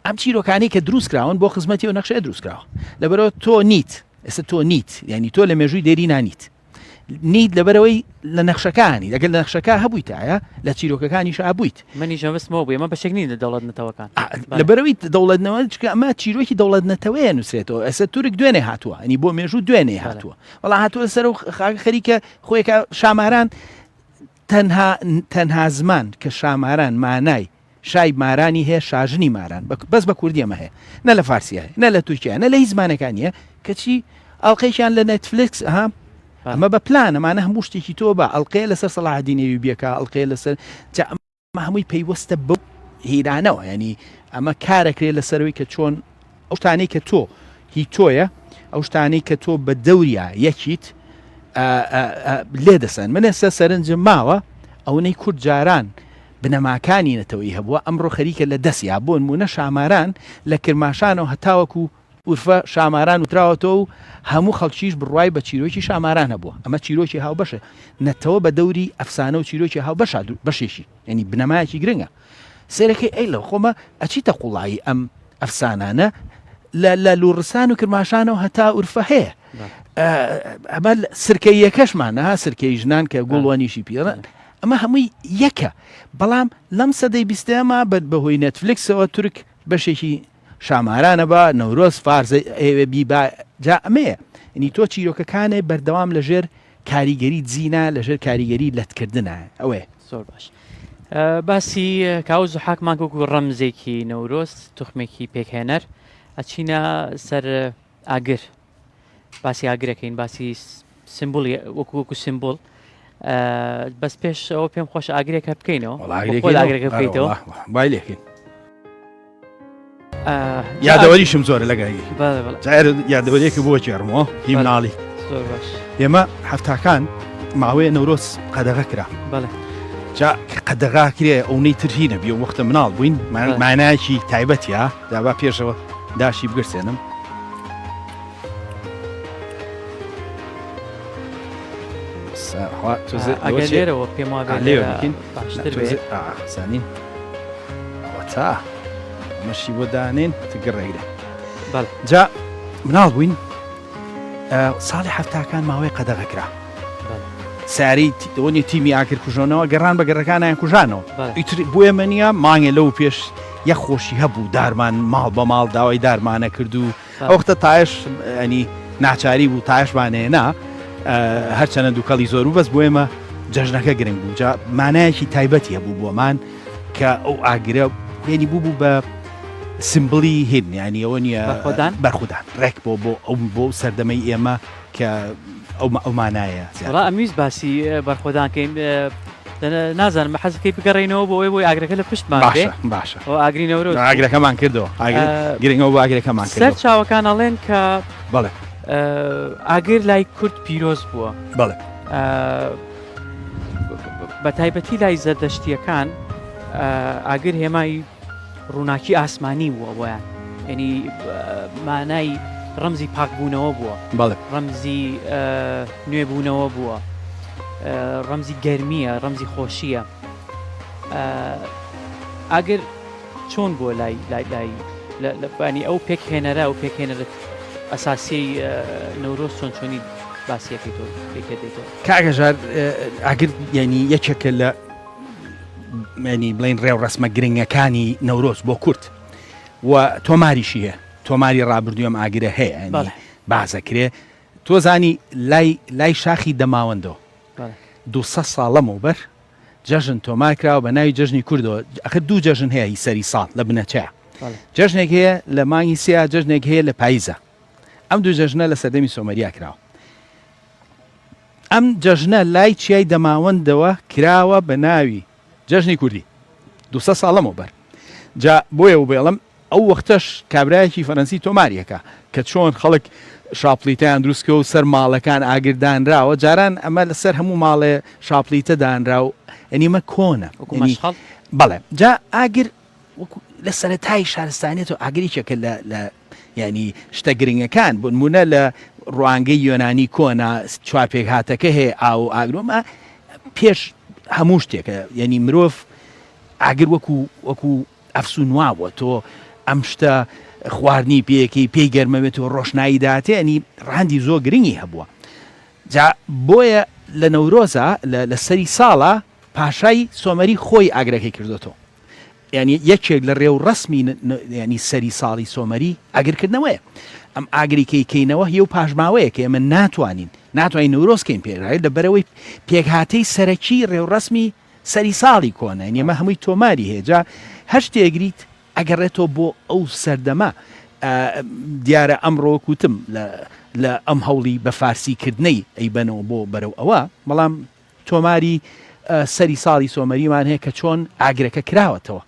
ئەم چیرۆکانەی کە دروست کراون بۆ خزمەتی ئەو نەخشەیە دروست کراوە لەبەرەوە تۆ نیت ئێستا تۆ نیت یعنی تۆ لە مێژووی دێرینا نیت نیت لەبەرەوەی لە نەخشەکانی لەگەل لە نەخشەکە هەبوویتایە لە چیرۆکەکانیش ئابوویت. منیش مەبەستمەوە بوو ئێمە بەشێک نین لە دەوڵەت نەتەوەکان. لەبەرەوەی دەوڵەت نەوە چکە ئەمە چیرۆکی دەوڵەت نەتەوەیە نووسرێتەوە ئێستا تورک دوێنێ هاتووە ئەنی بۆ مێژوو دوێنێ هاتووە وەڵا هاتووە سەر و خاک خەریکە خۆیەکە شاماران تەنها تەنها زمان کە شاماران مانای شای مارانی هەیە شاژنی ماران بەس بە کوردی ئەمە هەیە نە لە فارسیە هەیە نە لە تورکیا نە لە هیچ زمانەکان نییە کەچی ئەڵلقەیەکیان لە نێتفلکس ها ئەمە بە پلان ئەمانە هەموو شتێکی تۆ بە ئەڵلقەیە لەسەر سەڵاحەدین ئەیوبیەکە ئەڵلقەیە لەسەر جا ئەمە هەمووی پەیوەستە بەو هیرانەوە ینی ئەمە کارەکرێت لەسەرەوەی کە چۆن ئەو شتانەی کە تۆ هی تۆیە، ئەو شتانەی کە تۆ بە دەوریا یەکیت لێ دەسەن. من ئێستا سەرنجم ماوە ئەونەی کورد جاران بنەماکانی نەتەوەی هەبووە ئەمڕۆ خەریکە لە دەستیا بۆ نموونە شاماران لە کرماشانەوە هەتاوەکو ئورفە شاماران وتراوەتەوە و هەموو خەڵکیش بڕوای بە چیرۆکی شاماران هەبووە ئەمە چیرۆکی هاوبەشە نەتەوە بە دەوری ئەفسانە و چیرۆکی هاوبەشە بەشێکی یانی بنەمایەکی گرنگە سەیرەکەی ئەی لە خۆمە ئەچیتە قوڵایی ئەم ئەفسانانە لە لە لوڕستان و کرماشانەوە هەتا ئورفە هەیە ئەمە سرکەیەکەشمان ها سرکەی ژنان کە گوڵوەنیشی پێڵە ئەمە هەمووی یەکە بەڵام لەم سەدەی بیستەما بە بەهۆی نێتفلیکسەوە تورک بەشێکی شامارانە بە نەورۆز فارزە ئەوێ بیبا جا ئەمەیە ینی تۆ چیرۆکەکانێ بەردەوام لەژێر کاریگەری جینا لەژێر کاریگەری لەتکردنە ئەوەیە. زۆر باش باسی کاوە زوحاکمان وەکو ڕەمزێکی نەورۆز توخمێکی پێکهێنەر ئەچینە سەر ئاگر باسی ئاگرەکەین باسی سمبولی وەکو وەکو سمبول بەس پێش ئەوە پێم خۆش ئاگرێک هەر بکەینەوە ئاگرەکە بکەیتەوە وای لێکەین یادەوەریشم زۆرە لەگەڵ یادەوەریەکە بۆ گێڕمەوە هی مناڵی ئێمە هەفتاکان ماوەیە نەورۆز قەدەغە کرا جا قەدەغا کرێ ئەونەی تر هی نەبی و وەختە مناڵ بووین مانایەکی تایبەتیا دابا پێشەوە داشی بگرسێنم ئەگەر لێرەوە پێم وابێ لێرە باشتر بێ زانین ئەوەتا مەشی بۆ دانێن تگڕێگرە جا مناڵ بووین ساڵی هەفتاکان ماوەی قەدەغە کرا ساری ئەوەنی تیمی ئاگر کوژۆنەوە گەڕان بە گەڕەکانیان کوژانەوە ئیتر بۆ ئێمە نییە مانگێ لەو پێش یە خۆشی هەبوو دارمان ماڵ بە ماڵ داوای دارمانە کرد و ئەوەختە تایش ئەنی ناچاری بوو تایشمان هێنا هەرچەنە دووکەڵی زۆر و بەس بۆ ئێمە جەژنەکە گرنگ بوو جا مانایەکی تایبەتی هەبوو بۆمان کە ئەو ئاگرە هێنی بوو بوو بە سمبلی هێن ینی ئەوە نییە بەرخۆدان بەرخودان ڕێک بۆ بۆ ئەو بۆ سەردەمەی ئێمە کە ئەو ئەو مانایە وڵا ئەمویست باسی بەرخۆدان کەین نازانم حەزەکەی بگەڕێینەوە بۆ ئەوەی بۆی ئاگرەکە لە پشتمان بێ باشە باشە ئەو ئاگری نەورۆز ئاگرەکەمان کردەوە گرنگەوە بۆ ئاگرەکەمان سەر کردەوە چاوەکان ئەڵێن کە بەڵێ ئاگر لای کورد پیرۆز بووە بەڵێ بە تایبەتی لای زەردەشتیەکان ئاگر هێمای ڕووناکی ئاسمانی بووە بۆیان یعنی مانای ڕەمزی پاکبوونەوە بووە بەڵێ ڕەمزی نوێبوونەوە بووە ڕەمزی گەرمیە ڕەمزی خۆشیە ئاگر چۆن بووە لای لای لای لەبانی ئەو پێکهێنەرە و پێکهێنەرە ئەساسی نەورۆز چۆن چۆنی باسیەکەی تۆ پێکێتەوە کاگەژار ئاگر یعنی یەکێکە لە ینی بڵین ڕێوڕەسمە گرنگەکانی نەورۆز بۆ کورد و تۆماریشی هەیە تۆماری ڕابردووی ئەم ئاگرە هەیە ینی بازەکرێ تۆ زانی لای لای شاخی دەماوەندەوە 200 ساڵ لەمەوبەر جەژن تۆمار کراوە بە ناوی جەژنی کوردەوە ئەخر دوو جەژن هەیە هی سەری ساڵ لە بنەچەیە جەژنێک هەیە لە مانگی سیا جەژنێک هەیە لە پاییزە ئەم دوو جەژنە لە سەردەمی سۆمەریا کراوە ئەم جەژنە لای چیای دەماوەندەوە کراوە بە ناوی جەژنی کوردی 200 ساڵ لەمەوبەر جا بۆیە و بێڵم ئەو وەختەش کابرایەکی فەرەنسی تۆماری ئەکا کە. کە چۆن خەڵک شاپڵیتەیان دروست کردوە و سەر ماڵەکان ئاگر دانراوە جاران ئەمە لەسەر هەموو ماڵێ شاپڵیتە دانرا و یەنی ئەمە کۆنە وەکو مەشخەڵ؟ بەڵێ جا ئاگر وەکو لە سەرەتای شارستانیەتەوە ئاگر یەکێکە لە لە یانی شتە گرنگەکان بۆ نمونە لە ڕوانگەی یۆنانی کۆنا چوار پێکهاتەکە هەیە ئاو و ئاگر ئەمە پێش هەموو شتێکە یعنی مرۆڤ ئاگر وەکو وەکو ئەفسون وابووە تۆ ئەم شتە خواردنی پێیەکەی پێی گەرمەوێت و ڕۆشنایی داتێ ئەنی ڕەهەندی زۆر گرنگی هەبووە جا بۆیە لە نەورۆزە لە سەری ساڵە پاشای سۆمەری خۆی ئاگرەکەی کردوێتەوە یانی یەکێک لە ڕێوڕەسمی یانی سەری ساڵی سۆمەری ئاگرکردنەوەیە. ئەم ئاگری کەی کەینەوە هی و پاشماوەیە کە ئێمە ناتوانین ناتوانین نەورۆز کەین پێ لەبەرەوەی پێکهاتەی سەرەکی ڕێوڕەسمی سەری ساڵی کۆنە یانی ئێمە هەمووی تۆماری هەیە جا هەر شتێگریت ئەگەڕێتەوە بۆ ئەو سەردەمە دیارە ئەمڕۆ وتم لە ئەم هەوڵی بە فارسی کردنەی ئەیبەنەوە بۆ بەرەو ئەوە بەڵام تۆماری سەری ساڵی سۆمەریمان هەیە کە چۆن ئاگرەکە کراوەتەوە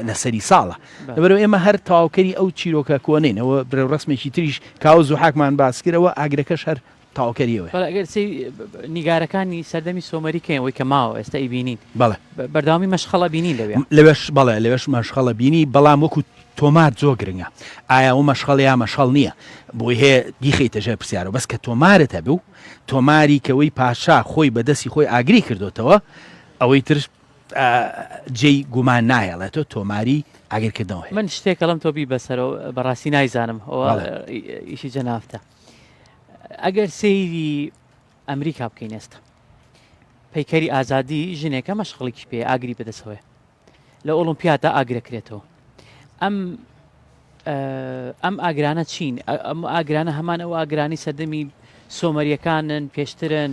لە سەری ساڵە لەبەرەوە ئێمە هەر تەواوکەری ئەو چیرۆکە کۆنەینەوە ڕێوڕەسمێکی تریش کاوە زوحاکمان باس کردەوە ئاگرەکەش هەر تەواوکەریەوە. بەڵێ ئەگەر سەیری نیگارەکانی سەردەمی سۆمەری کەین ئەوەی کە ماوە ئێستا ئەیبینین بەڵێ بەردەوامی مەشخەڵ ئەبینین لەوێ. لەوێش بەڵێ لەوێش مەشخەڵ ئەبینی بەڵام وەکو تۆمار زۆر گرنگە ئایا ئەوە مەشخەڵە یا مەشخەڵ نییە بۆی هەیە بیخەیتە ژێر پرسیارەوە بەس کە تۆمارت هەبوو تۆماری کەوەی پاشا خۆی بە دەستی خۆی ئاگری کردۆتەوە ئەوەی تر جێی گومان ناهێڵێتەوە تۆماری ئاگرکردنەوە هەیە. من شتێک ئەڵێم تۆ بیبەسەرەوە بەڕاستی نایزانم ئەوە ئیشی جەنابتە ئەگەر سەیری ئەمریکا بکەین ئێستا پەیکەری ئازادی ژنێکە مەشخەڵێکی پێ ئاگری بەدەسەوەیە لە ئۆڵۆمپیادا ئاگرەکرێتەوە ئەم ئەم ئاگرانە چین ئەم ئاگرانە هەمان ئەو ئاگرانی سەردەمی سۆمەریەکانن پێشترن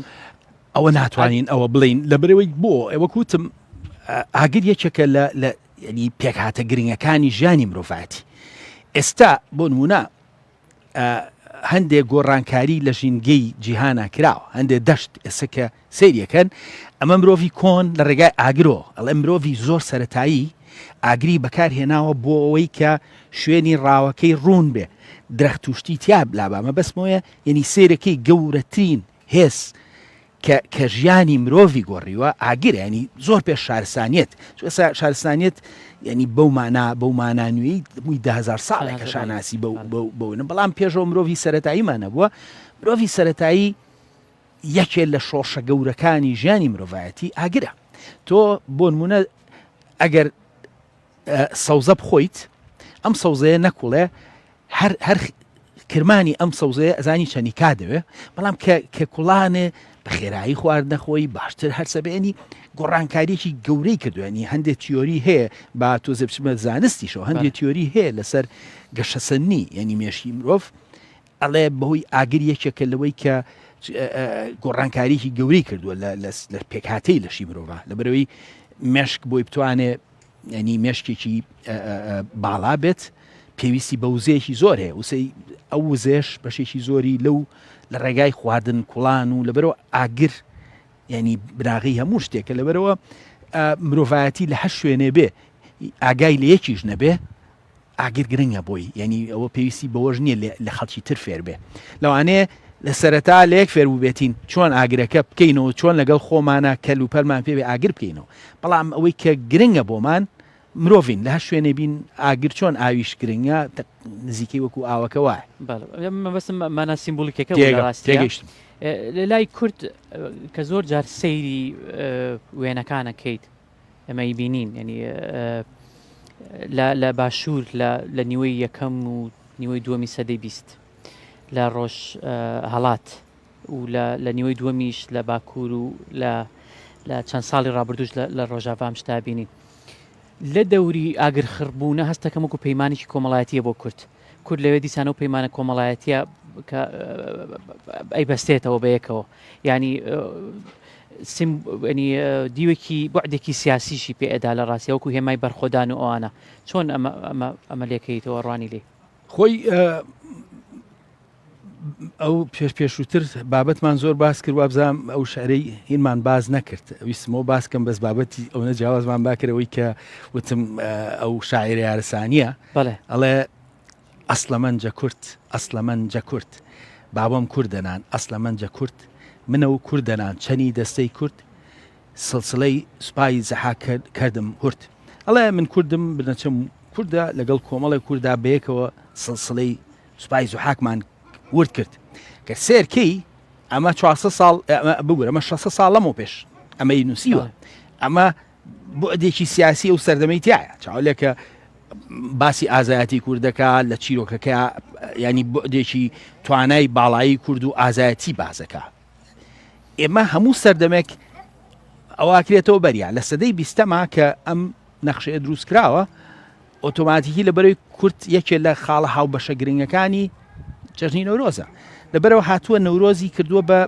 ئەوە ناتوانین ئەوە بڵین لە برەوەی بۆ ئێوە کوتم ئاگر یەکێکە لە لە ینی پێکهاتە گرنگەکانی ژیانی مرۆڤایەتی ئێستا بۆ نمونە هەندێک گۆڕانکاری لە ژینگەی جیهانا کراوە، هەندێک دەشت ئێستا کە سەیری ئەکەن ئەمە مرۆڤی کۆن لە ڕێگای ئاگرۆ ئەڵێ مرۆڤی زۆر سەتایی ئاگری بەکار هێناوە بۆ ئەوەی کە شوێنی ڕاوەکەی ڕوون بێ درەخت و شتی تیا لابامە بەسمۆیە یعنی سێرەکەی گەورەترین هێز کە کە ژیانی مرۆڤی گۆڕیوە ئاگرە یانی زۆر پێش شارستانیەت چونکە شارستانیەت یانی بەو مانا بەو مانا نوێی مووی دههزار ساڵێکە شاناسی بەو بەو بەونە بەڵام پێشەوە مرۆڤی سەتاییمان نەبووە مرۆڤی سەتایی یەکێ لە شۆڕشە گەورەکانی ژیانی مرۆڤایەتی ئاگرە تۆ بۆ نمونە ئەگەر سەوزە بخۆیت ئەم سەوزەیە نەکوڵێ هەر هەر کرمانی ئەم سەوزەیە ئەزانی چەنی کا دەوێ بەڵام کە کە کوڵانێ بە خێرایی خواردنە خۆی باشتر هەرسەبێنی گۆڕانکاریەکی گەورەی کردوێنی هەندێک تیۆری هەیە با تۆزێ بچمە زانستیشەوە هەندێک تیۆری هەیە لەسەر گەشەسەندنی یعنی مێشکی مرۆڤ ئەڵێ بەهۆی ئاگر یەکێکە لەوەی کە گۆڕانکاریی گەورەی کردووە لە پێکهاتەی لەشی مرۆڤ لەبەرەوەی مێشک بۆی بتوانێ ینی مێشکێکی باڵا بێت پێویستی بە وزەیەکی زۆر هەیە وسەی ئەو وزێش بەشێکی زۆری لەو لە ڕێگای خواردن کوڵان و لەبەرەوە ئاگر ینی بناغی هەموو شتێکە لەبەرەوە مرۆڤایەتی لە هەر شوێنێ بێ ئاگای لە یەکیش نەبێ ئاگر گرنگە بۆی یعنی ئەوە پێویستی بەوەش نییە لە خەڵکی تر فێر بێ لەوانەیە لە سەرەتا لە یەک فێر بووبێتین چۆن ئاگرەکە بکەینەوە چۆن لەگەڵ خۆمانە کەل و پەلمان پێ بێ ئاگر بکەینەوە بەڵام ئەوەی کە گرنگە بۆمان مرۆڤین لە هەر شوێنێ بین ئاگر چۆن ئاویش گرنگە نزیکەی وەکو ئاوەکە وایە. بەڵێ مەبەستم مانا سیمبولیکەکە بوو لە ڕاستیا. تێگەیشتم. لە لای کورد کە زۆر جار سەیری وێنەکان ئەکەیت ئێمە ئەیبینین یعنی لە باشوور لە نیوەی یەکەم و نیوەی دووەمی سەدەی 20 لە ڕۆژ هەڵات و لە نیوەی دووەمیش لە باکوور و لە لە چەند ساڵی ڕابردوش لە ڕۆژاڤام شتا بینین لە دەوری ئاگرخڕبوونە هەستەکەم وەکو پەیمانێکی کۆمەڵایەتیە بۆ کورد کورد لەوێ دیسانەوە پەیمانە کۆمەڵایەتیە کە ئەیبەستێتەوە بە یەکەوە ینی دیوێکی بعدێکی سیاسیشی پێ ئەدا لە ڕاستیە وەکو هێمای بەرخۆدان و ئەوانە چۆن ئەمە ئەمە ئەمە لێکەیتەوە ڕوانی لێ خۆی ئەو پێش پێشووتر بابەتمان زۆر باس کرد وابزانام ئەو شعرەی هینمان باز نەکرد ویستمەوە باس کەم بەس بابەتی ئەوەنە جیاوازمان باکرەوەی کە وتم ئەو شاعرە یارسانیە بەڵێ ئەڵێ. ئەسڵەمەنجە کورد، ئەسڵەمەنجە کورد، بابەم کوردەنان، ئەسڵەمەنجە کورد، منە و کوردەنان، چەنی دەستەی کورد، سڵسڵەی سوپای زەحاک کردم هورد. ئەڵێ من کوردم، بنەچەم کوردە، لەگەڵ کۆمەڵێک کوردا بەیەکەوە سڵسڵەی سوپای زوحاکمان ورد کرد. کە سێر کەی ئەمە 400 ساڵ ببورە ئەمە 600 ساڵ لەمەو پێش ئەمەی نووسیوە. ئەمە بوعدێکی سیاسی ئەو سەردەمەی تایە چاو لێکە باسی ئازایەتی کوردەکە لە چیرۆکەکە ینی بوعدێکی توانای باڵایی کورد و ئازایەتی بازەکە ئێمە هەموو سەردەمێک ئەوەکرێتەوە بەریا لە سەدەی بیستەما کە ئەم نەخشەیە دروست کراوە ئۆتۆماتیکی لە بەرەی کورت یەکێ لە خاڵە هاوبەشە گرنگەکانی جەژنی نەورۆزە لەبەرەوە هاتووە نەورۆزی کردووە بە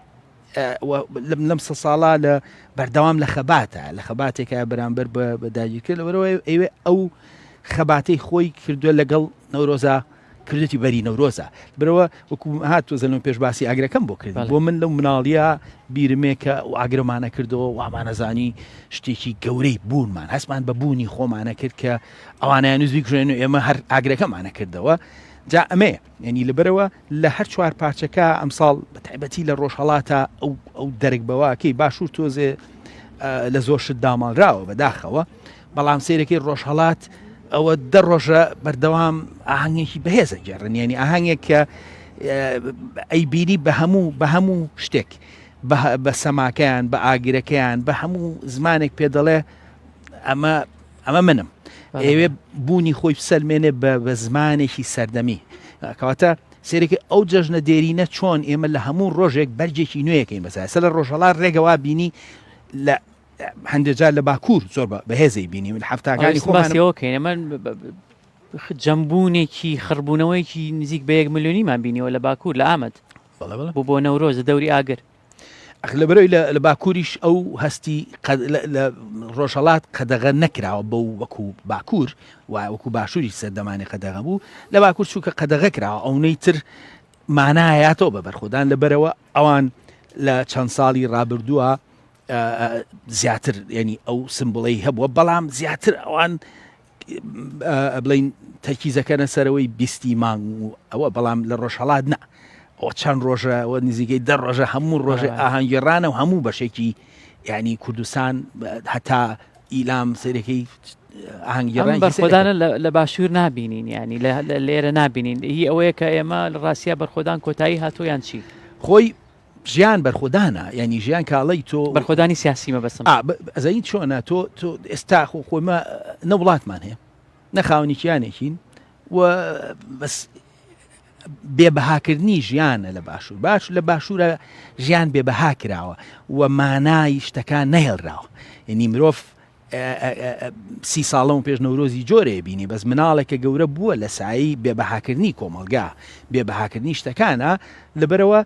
لەم سە ساڵە لە بەردەوام لە خەباتە لە خەباتێکە بەرامبەر بە داگیرکرد لەبەرەوە ئەوێ ئەو خەباتەی خۆی کردووە لەگەڵ نەورۆزە کردێتی بەری نەورۆزە برەوە وەکو هات تۆزە لەم پێش باسی ئاگرەکەم بۆ کرد بۆ من لەو مناڵیە بیرمێ کە ئاگرمانە کردەوە وامانەزانی شتێکی گەورەی بوونمان هەستمان بە بوونی خۆمانە کرد کە ئەوانیان نووزی کوژێن و ئێمە هەر ئاگرەکەمانە کردەوە جا ئەمەیە یعنی لەبەرەوە لە هەر چوار پارچەکە ئەمساڵ بە تایبەتی لە ڕۆژهەڵاتە ئەو ئەو دەرک بەواکەی باشوور تۆزێ لە زۆر شت داماڵراوە بەداخەوە بەڵام سیرەکەی ڕۆژهەڵات ئەوە دە ڕۆژە بەردەوام ئاهەنگێکی بەهێزە گێڕن ینی ئاهەنگێک کە ئەیبینی بە هەموو بە هەموو شتێک بە سەماکەیان بە ئاگرەکەیان بە هەموو زمانێک پێ دەڵێ ئەمە ئەمە منم ئەوێ بوونی خۆی بسەلمێنێ بە زمانێکی سەردەمی کەواتە سێرێکی ئەو جەژنە دێرینە چۆن ئێمە لە هەموو ڕۆژێک بەرگێکی نوێیەکەین بەسە سە لە ڕۆژهەڵات ڕێگەوا بینی لە هەندێک جار لە باکوور زۆر بەهێزەی بینی من هەفتاکانی خۆمانەوە کەین ئەمە جەمبوونێکی خڕبوونەوەیەکی نزیک بە یەک ملیۆنیمان بینیەوە لە باکوور لە ئامەد بۆ بۆ نەورۆز دەوری ئاگر ئەخ لەبەرەوەی لە باکووریش ئەو هەستی لە ڕۆژهەڵات قەدەغە نەکراوە بەو وەکو باکوور و وەکو باشووری سەردەمانی قەدەغە بوو لە باکوور چووکە قەدەغە کراوە ئەونەی تر مانایاتەوە بە بەرخۆدان لەبەرەوە ئەوان لە چەند ساڵی ڕابردووە زیاتر ینی ئەو سمبڵەی هەبووە بەڵام زیاتر ئەوان بڵین تەرکیزەکەنە سەرەوەی بیستی مانگ و ئەوە بەڵام لە ڕۆژهڵات نا ئەو چەند ڕۆژە ئەوە نزیکەی دە ڕۆژە هەموو ڕۆژێ ئاهەنگێڕانە و هەموو بەشێکی ینی کوردستان هەتا ئیلام سەرەکەی ئاهەنگێڕان بەرخۆدانە لە باشوور نابینین ینی لێرە نابینین هی ئەوەیە کە ئێمە لە ڕاستە بەرخۆدان کۆتایی هاتوو یان چی خۆی ژیان بەرخۆدانە یعنی ژیان کاڵی تۆ بەرخۆدانی سیاسی مەبەستم ئەزانی چۆنە تۆ تۆ ئێستا خۆ خۆمە نە وڵاتمان هەیە نە خاوەنی کیانێکین و بەس بێبەهاکردنی ژیانە لە باشوور باش لە باشوورە ژیان بێبەها کراوە و مانای شتەکان نەهێڵراوە یعنی مرۆڤ سی ساڵەم پێش نەورۆزی جۆرێ بینی بەس مناڵێکە گەورە بووە لە سایی بێبەهاکردنی کۆمەلگا بێبەهاکردنی شتەکانە لەبەرەوە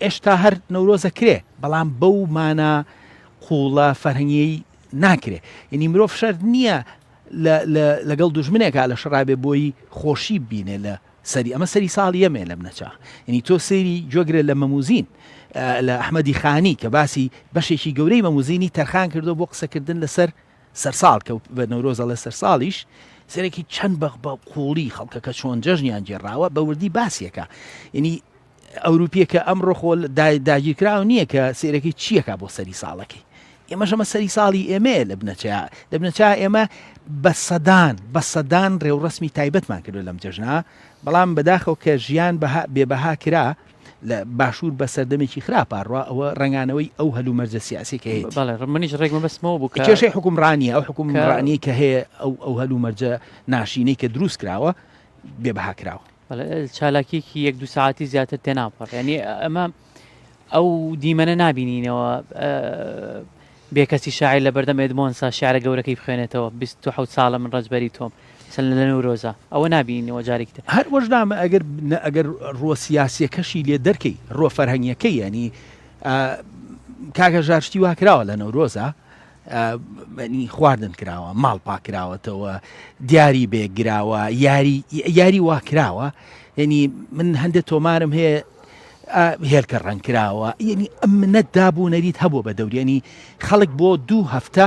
ئێشتا هەر نەورۆزە کرێ بەڵام بەو مانا قوڵە فەرهەنگیەی ناکرێ یعنی مرۆڤ شەرت نییە لەگەڵ دوژمنێکا لە شەڕابێ بۆی خۆشی بینێ لە سەری ئەمە سەری ساڵی یەمێ لەم نەچا یعنی تۆ سەیری گوێگرە لە مەموزین لە ئەحمەدی خانی کە باسی بەشێکی گەورەی مەموزینی تەرخان کردو بۆ قسەکردن لەسەر سەرساڵ کە بە نەورۆز ئەڵێ سەرساڵیش سەرێکی چەند بە بە قوڵی خەڵکەکە چۆن جەژنیان گێڕاوە بە وردی باسیەکە یعنی ئەوروپیەکە ئەمڕۆ خۆ داگیرکراو نییە کە سێرەکەی چیەکە بۆ سەری ساڵەکەی ئێمەش ئەمە سەری ساڵی ئێمەیە لە بنەچەیا لە بنەچا ئێمە بە سەدان بە سەدان ڕێوڕەسمی تایبەتمان کردو لەم جەژنا بەڵام بەداخەوە کە ژیان بەها بێبەها کرا لە باشوور بە سەردەمێکی خراپا ڕوا ئەوە ڕەنگانەوەی ئەو هەلومەرجە سیاسی کە هەیەتی. بەڵێ منیش ڕێک مەبەستمەوە بوو کە کێشەی حوکمڕانییە ئەو حوکمڕانیەی کە هەیە ئەو ئەو هەلومەرجە ناشینەی کە دروست کراوە بێبەها کراوە. بەڵێ چالاکیەکی یەک دوو سەعاتی زیاتر تێناپەڕ یانی ئەمە ئەو دیمەنە نابینینەوە بێکەسی شاعیر لە بەردەم ئێدمۆنسا شعرە گەورەکەی بخوێنێتەوە 27 ساڵە من ڕەجبەری تۆم سەر لە نەورۆزە ئەوە نابینینەوە جارێکی تر. هەر وەش نامە ئەگەر ئەگەر ڕووە سیاسیەکەشی لێ دەرکەی ڕووە فەرهەنگیەکەی یانی کاک هەژار شتی وا کراوە لە نەورۆزە خواردن کراوە ماڵ پاکراوەتەوە دیاری بێگراوە یاری یاری وا کراوە یعنی من هەندێک تۆمارم هەیە هێلکە ڕەنگ کراوە یعنی ئەم منەت دابوو نەریت هەبوو بە دەوریانی خەڵک بۆ دوو هەفتە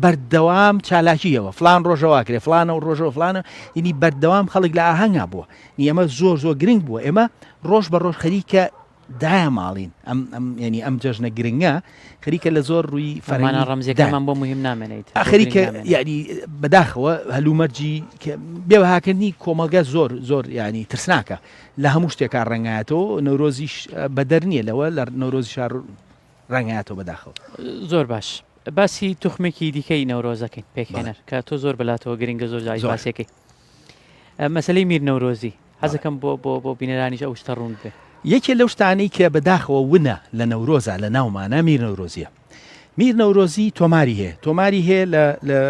بەردەوام چالاکیەوە فلان ڕۆژەوە کرێ فلانە و ڕۆژەوە فلانە ینی بەردەوام خەڵک لە ئاهەنگا بووە نی ئەمە زۆر زۆر گرنگ بووە ئێمە ڕۆژ بە ڕۆژ خەریکە دایە ماڵین ئەم ئەم ینی ئەم جەژنە گرنگە خەریکە لە زۆر ڕووی فەرمانە ڕەمزیەکەمان بۆ مهم نامێنێت خەریکە یعنی بەداخەوە هەلومەرجی بێوەهاکردنی کۆمەڵگە زۆر زۆر ینی ترسناکە لە هەموو شتێکا ڕەنگایەتەوە نەورۆزیش بەدەر نییە لەوە لە نەورۆزی شار ڕەنگایەتەوە بەداخەوە. زۆر باش باسی توخمێکی دیکەی نەورۆزەکەین پێکهێنەر کە تۆ زۆر بەلاتەوە گرنگە زۆر جاری باسێکەی مەسلەی میر نەورۆزی حەزەکەم بۆ بۆ بۆ بینەرانیش ئەو شتە ڕوون بێ. یەکێ لەو شتانەی کە بەداخەوە ونە لە نەورۆزا لە ناومانە میر نەورۆزیە. میر نەورۆزی تۆماری هەیە تۆماری هەیە لە لە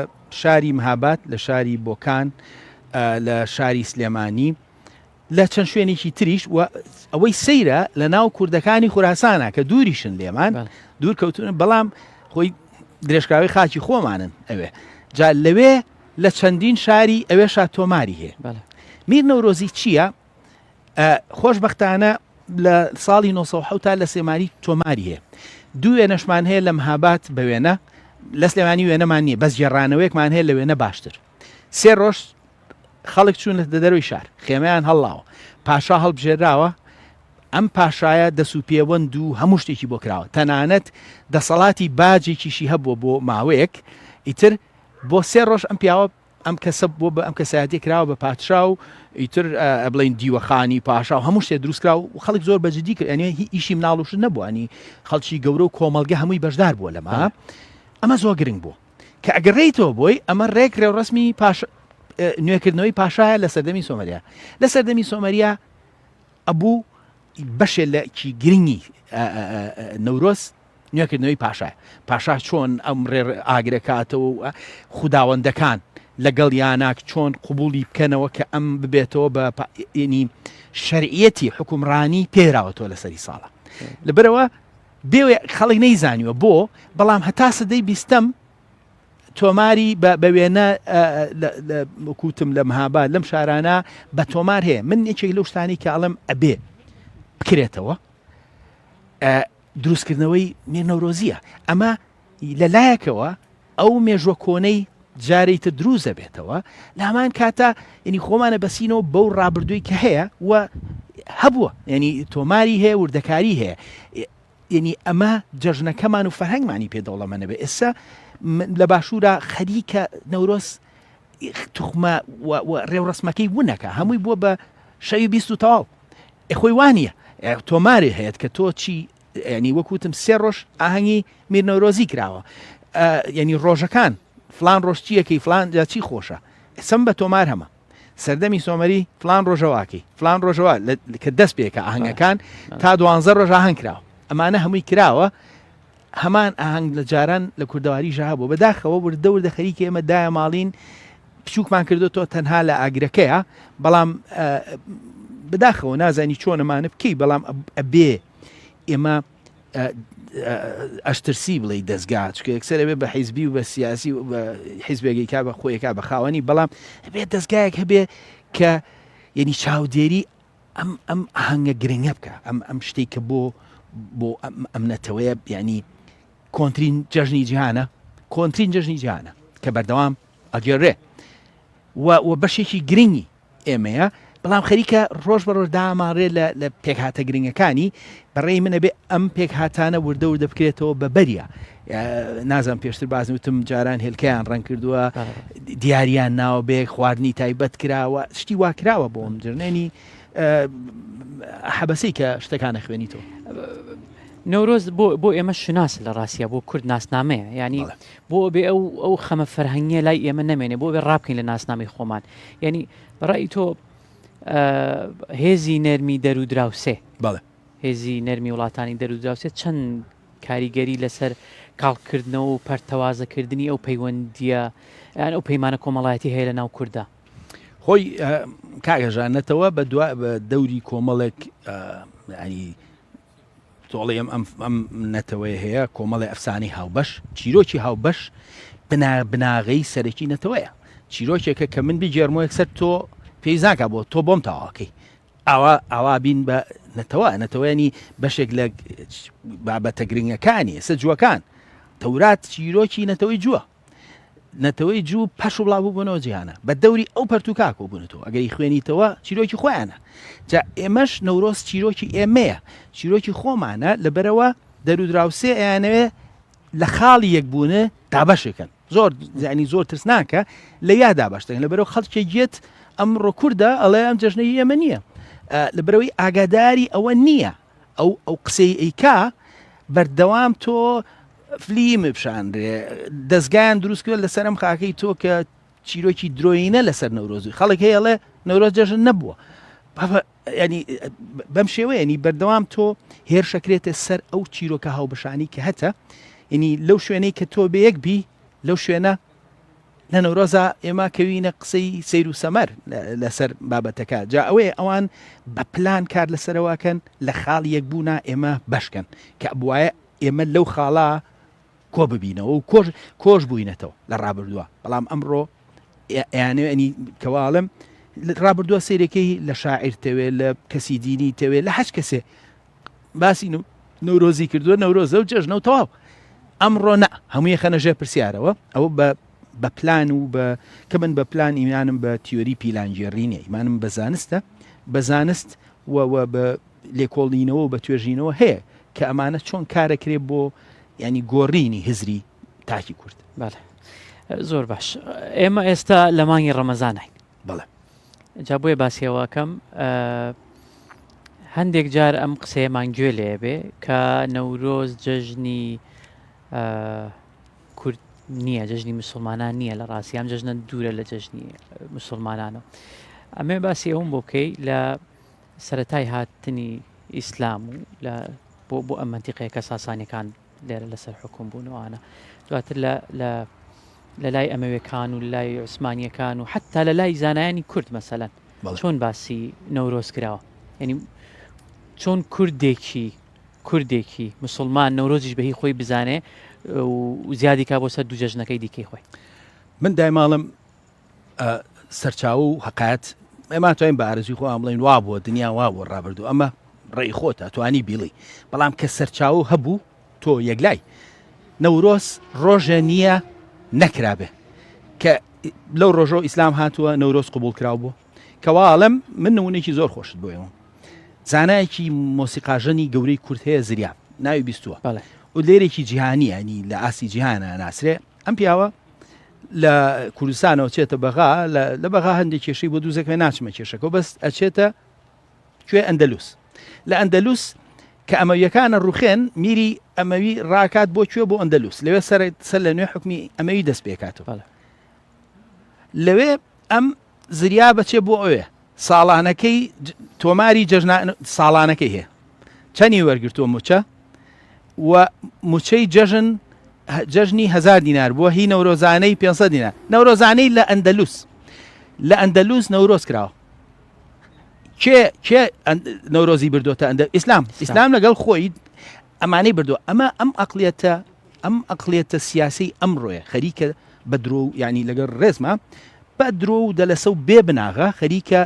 شاری مهاباد لە شاری بۆکان لە شاری سلێمانی لە چەند شوێنێکی تریش و ئەوەی سەیرە لە ناو کوردەکانی خوراسانە کە دووریشن لێمان دوور کەوتون بەڵام خۆی درێژکراوی خاکی خۆمانن ئەوێ جا لەوێ لە چەندین شاری ئەوێشا تۆماری هەیە میر نەورۆزی چییە؟ خۆشببختانە لە ساڵی 1970 لە سلێمانی تۆماری هەیە دوو وێنەشمان هەیە لە مهابات بە وێنە لە سلێمانی وێنەمان نییە بەس گێڕانەوەیەکمان هەیە لە وێنە باشتر سێ ڕۆژ خەڵک چوونەتە دەرەوەی شار، خێمەیان هەڵڵاوە، پاشا هەڵبژێراوە، ئەم پاشایە دەس و پێوەند و هەموو شتێکی بۆ کراوە، تەنانەت دەسەڵاتی باجێکیشی هەبووە بۆ ماوەیەک، ئیتر بۆ سێ ڕۆژ ئەم پیاوە ئەم کەسە بۆ بە ئەم کەسایەتیە کراوە بە پادشا و ئیتر بڵین دیوەخانی پاشا و هەموو شتێ دروست کرا و خەڵک زۆر بە جدی کرد، یانی هی ئیشی مناڵ و شت نەبوو، یانی خەڵکی گەورە و کۆمەڵگە هەمووی بەشدار بووە لەمە، ئەمە زۆر گرنگ بوو. کە ئەگەڕێیتەوە بۆی ئەمە ڕێک ڕێوڕەسمی پاش نوێکردنەوەی پاشایە لە سەردەمی سۆمەریا لە سەردەمی سۆمەریا ئەبوو بەشێ لە کی گرنگی نەورۆز نوێکردنەوەی پاشایە پاشا چۆن ئەم ڕێ ئاگرەکاتەوە و خوداوەندەکان لەگەڵ یاناک چۆن قوبولی بکەنەوە کە ئەم ببێتەوە بە ینی شەرعیەتی حکومڕانی پێراوەتەوە لەسەری ساڵە لەبەرەوە بێ خەڵک نەیزانیوە بۆ، بەڵام هەتا سەدەی بیستەم تۆماری بە وێنە وەکوتم لە مهاباد لەم شارانە بە تۆمار هەیە من یەکێک لەو شتانی کە ئەڵم ئەبێ بکرێتەوە دروستکردنەوەی میر نەورۆزیە ئەمە لەلایەکەوە ئەو مێژوە کۆنەی جارێی تر دروست دەبێتەوە لە هەمان کاتا یعنی خۆمانە بەسینەوە بەو ڕابردووی کە هەیە و هەبووە یعنی تۆماری هەیە وردەکاری هەیە یعنی ئەمە جەژنەکەمان و فەرهەنگمانی پێ دەوڵەمەنە بێ ئێستا لە باشوورە خەریکە نەورۆز توخمە ڕێوڕسمەکەی ونەکە هەمووی بووە بە شەوی 20 و تەواو خۆی وانە تۆمارێ هەیە کە تۆ چی یانی وەک وتم سێ ڕۆژ ئاهەنگی میر نەورۆزی کراوە یعنی ڕۆژەکان فلان ڕۆژ چیەکەی فلان جا چی خۆشە سم بە تۆمار هەمە سەردەمی سۆمەری فلان ڕۆژەواکەی فلان ڕۆژەوە کە دەست پێکە ئاهەنگەکان تا دوانزە ڕۆژ ئاهەنگ کراوە ئەمانە هەمووی کراوە هەمان ئاهەنگ لە جاران لە کوردەواری ژا بوو بەداخەوە وردە وردە خەریکە ئێمە دایە ماڵین بچووکمان کردوتەوە تەنها لە ئاگرەکەیە بەڵام بداخەوە نازانی چۆنەمانە بکەی بەڵام ئەبێ ئێمە ئەشترسی بڵێ دەستگا چکە یەکسەر ئەبێ بە حیزبی و بە سیاسی و بە حیزبێکی کا بە خۆیەکە بە خاوەنی بەڵام ئەبێ دەستگایەک هەبێ کە یعنی چاودێری ئەم ئەم ئاهەنگە گرنگە بکە ئەم ئەم شتێک کە بۆ بۆ ئەم نەتەوەیە یعنی کۆنترین جەژنی جیهانە کۆنترین جەژنی جیهانە کە بەردەوام ئەگەڕێ و و بەشێکی گرنگی ئێمەیە بەڵام خەریکە ڕۆژ بە ڕۆژ داماڕێ لە لە پێکهاتە گرنگەکانی بەڕێی من ئەبێ ئەم پێکهاتانە وردە وردە بکرێتەوە بە بەریە نازانم پێشتر باز وتم جاران هێلکەیان ڕەنگ کردووە دیاریان ناوە بێ خواردنی تایبەت کراوە شتی وا کراوە بۆ ئەم جرنێنی حەبەسەی کە شتەکانە خوێنیتەوە. نەورۆز بۆ بۆ ئێمە شوناسە لە ڕاستیا بۆ کورد ناسنامەیە یعنی بۆ بێ ئەو ئەو خەمە فەرهەنگیە لای ئێمە نەمێنێ بۆ بێ ڕابکەین لە ناسنامەی خۆمان یعنی بەڕای تۆ هێزی نەرمی دەر و دراوسێ بەڵێ هێزی نەرمی وڵاتانی دەر و دراوسێ چەند کاریگەری لەسەر کاڵکردنەوە و پەرتەوازەکردنی ئەو پەیوەندیە یان ئەو پەیمانە کۆمەڵایەتی هەیە لە ناو کووردا خۆی کاگەژانەتەوە بە دوا بە دەوری کۆمەڵێک ینی تۆڵی ئەم ئەم ئەم نەتەوەیە هەیە کۆمەڵی ئەفسانەی هاوبەش چیرۆکی هاوبەش بنا بناغەی سەرەکی نەتەوەیە چیرۆکێکە کە من بگێڕمەوە یەکسەر تۆ پێی زانکە بۆ تۆ بۆم تەواوەکەی ئاوا ئاوا بین بە نەتەوە نەتەوەیانی بەشێک لە بابەتە گرنگەکانی ئێستا جووەکان تەورات چیرۆکی نەتەوەی جووە. نەتەوەی جوو پەرش و بڵاو بوونەوە جیهانە بە دەوری ئەو پەرتوکا کۆبوونەتەوە ئەگەری خوێنیتەوە چیرۆکی خۆیانە جا ئێمەش نەورۆز چیرۆکی ئێمەیە چیرۆکی خۆمانە لەبەرەوە دەرودراوسێ ئەیانەوێ لە خاڵی یەکبوونە دابەشێکن زۆر زیانی زۆر ترسناکە لە یا دابەش دەکەن لەبەرەوە خەڵکێک گێت ئەمڕۆ کوردە ئەڵێ ئەم جەژنەی ئێمە نییە لەبەرەوەی ئاگاداری ئەوە نییە ئەو ئەو قسەی ئەیکا بەردەوام تۆ فلیم پیشانرێ دەستگایان دروست کرد لەسەر ئەم خاکەی تۆ کە چیرۆکی درۆینە لەسەر نەورۆزی خەڵک هەیە ئەڵێ نەورۆز جەژن نەبووە بابا ینی بەم شێوەیەنی بەردەوام تۆ هێرشەکرێتە سەر ئەو چیرۆکە هاوبەشانی کە هەتە ینی لەو شوێنەی کە تۆ بەیەک بی لەو شوێنە لە نەورۆزا ئێمە کەوینە قسەی سەیر و سەمەر لەسەر بابەتەکە جا ئەوەیە ئەوان بە پلان کار لەسەرەوەکەن لە خاڵ یەکبوونا ئێمە بەشکەن کە بواە ئێمە لەو خاڵا کۆ ببینەوە و کۆش کۆش بووینەتەوە لە ڕابردووە بەڵام ئەمڕۆ ئەیانەوێ ئەنی کەواڵم ڕابردووە سیرەکەی لە شاعیر تەوێ لە کەسی دینی تەوێ لە هەچ کەسێ باسی نەورۆزی کردووە نەورۆزە و جەژنە و تەواو ئەمڕۆ نا هەمووی خەنە ژێر پرسیارەوە ئەوە بە بە پلان و بە کە من بە پلان ئیمانم بە تیۆری پیلانگێڕی نیە ئیمانم بە زانستە بە زانست و بە لێکۆڵینەوە و بە توێژینەوە هەیە کە ئەمانە چۆن کارەکرێ بۆ ینی گۆڕینی هزری تاکی کورد. بەڵێ زۆر باش ئێمە ئێستا لە مانگی ڕەمەزانین. بەڵێ. جا بۆیە باسی ئەوە ئەکەم هەندێک جار ئەم قسەیەمان گوێ لێ بێ کە نەورۆز جەژنی کورد نییە جەژنی مسلمانان نییە لە ڕاستی ئەم جەژنە دوورە لە جەژنی مسلمانانەوە ئەمێ باسی ئەوم بۆ بکەی لە سەتای هاتنی ئیسلام و لە بۆ بۆ ئەم منتیقەیە کە ساسانیەکان لێرە لەسەر حوکم بوون و ئەوانە دواتر لە لە لە لای ئەمەوێکان و لای عوسمانیەکان و حتا لە لای زانایانی کورد مەسەلەن چۆن باسی نەورۆز کراوە یعنی چۆن کوردێکی کوردێکی مسلمان نەورۆزیش بەهی خۆی بزانێ و زیادی کا بۆ سەر دوو جەژنەکەی دیکەی خۆی من دایماڵم سەرچاوە و هەقایەت ئێمە توانین بە ئارەزوی خۆمان بڵێین وا بووە دنیا وا بووە ڕابردوو ئەمە ڕێی خۆتە توانی بیڵی بەڵام کە سەرچاوە هەبوو تۆ یەکلای نەورۆز ڕۆژە نییە نەکرابێ کە لەو ڕۆژۆ ئیسلام هاتووە نەورۆز قوبول کراو بوو کەواڵم من نمونێکی زۆر خۆشت بۆ ئێوە زانایەکی مۆسیقاژەنی گەورەی کورد هەیە زریاب ناوی بیستووە و لێرێکی جیهانی ینی لە ئاستی جیهانە ناسرێ ئەم پیاوە لە کوردستانەوە چێتە بەغا لە بەغا هەندێک کێشەی بۆ دووزەکە ناچمە کێشەکە بەس ئەچێتە کوێ ئەندەلوس لە ئەندەلوس کە ئەمەویەکانە ڕوخێن میری ئەمەوی ڕاکات بۆ کوێ بۆ ئەندەلوس لەوێ سەر سەر لە نوێ حکمی ئەمەوی دەست پێکاتەوە لەوێ ئەم زریا بەچێ بۆ ئەوێ ساڵانەکەی تۆماری جەژنا ساڵانەکەی هەیە چەنی وەرگرتووە موچە و موچەی جەژن جەژنی هزار دینار بووە هی نەورۆزانەی 500 دینار نەورۆزانەی لە ئەندەلوس لە ئەندەلوس نەورۆز کراوە کێ کێ نەورۆزی بردوتە ئەندە ئیسلام ئیسلام لەگەڵ خۆی ئەمانەی بردووە ئەمە ئەم ئەقلیەتە ئەم ئەقلیەتە سیاسی ئەمڕۆیە خەریکە بە درۆ و یعنی لەگەڵ ڕێزما بە درۆ و دەلەسە و بێ بناغە خەریکە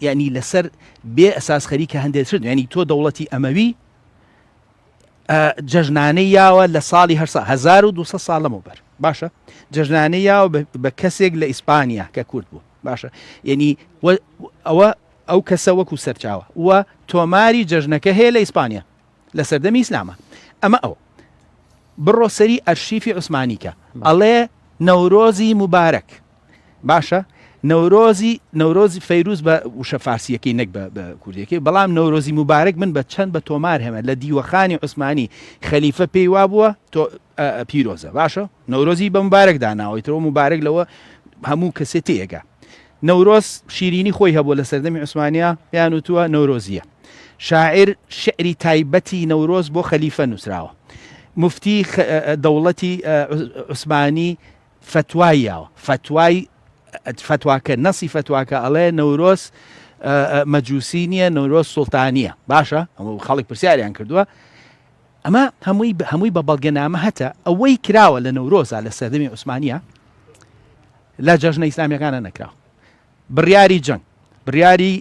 یعنی لەسەر بێ ئەساس خەریکە هەندێک شت یعنی تۆ دەوڵەتی ئەمەوی جەژنانەی یاوە لە ساڵی 1200 ساڵ لەمەوبەر باشە جەژنانەی یاوە بە کەسێک لە ئیسپانیا کە کورد بوو باشە یعنی ئەوە ئەو کەسە وەکو سەرچاوە و تۆماری جەژنەکە هەیە لە ئیسپانیا لە سەردەمی ئیسلامە ئەمە ئەو بڕۆ سەری ئەرشیفی عوسمانی کە ئەڵێ نەورۆزی موبارەک باشە نەورۆزی نەورۆزی فەیروز بە وشە فارسیەکەی نەک بە کوردیەکەی بەڵام نەورۆزی موبارەک من بە چەند بە تۆمار هەمە لە دیوەخانی عوسمانی خەلیفە پێی وابووە تۆ پیرۆزە باشە نەورۆزی بە مبارەک داناوەی ترەوە مبارەک لەوە هەموو کەسێ تێگا نەورۆز شیرینی خۆی هەبووە لە سەردەمی عوسمانیا پێیان وتووە نەورۆزییە. شاعیر شیعری تایبەتی نەورۆز بۆ خەلیفە نووسراوە. موفتی دەوڵەتی عوسمانی فەتوای یاوە. فەتوای فەتواکە نەسی فەتواکە ئەڵێ نەورۆز مەجوسی نییە نەورۆز سوڵتانیە باشە خەڵک پرسیاریان کردووە ئەمە هەمووی هەمووی بە بەڵگەنامە هەتە ئەوەی کراوە لە نەورۆزا لە سەردەمی عوسمانە لە جەژنە ئیسلامیەکانە نەکراوە بڕیاری جەنگ بڕیاری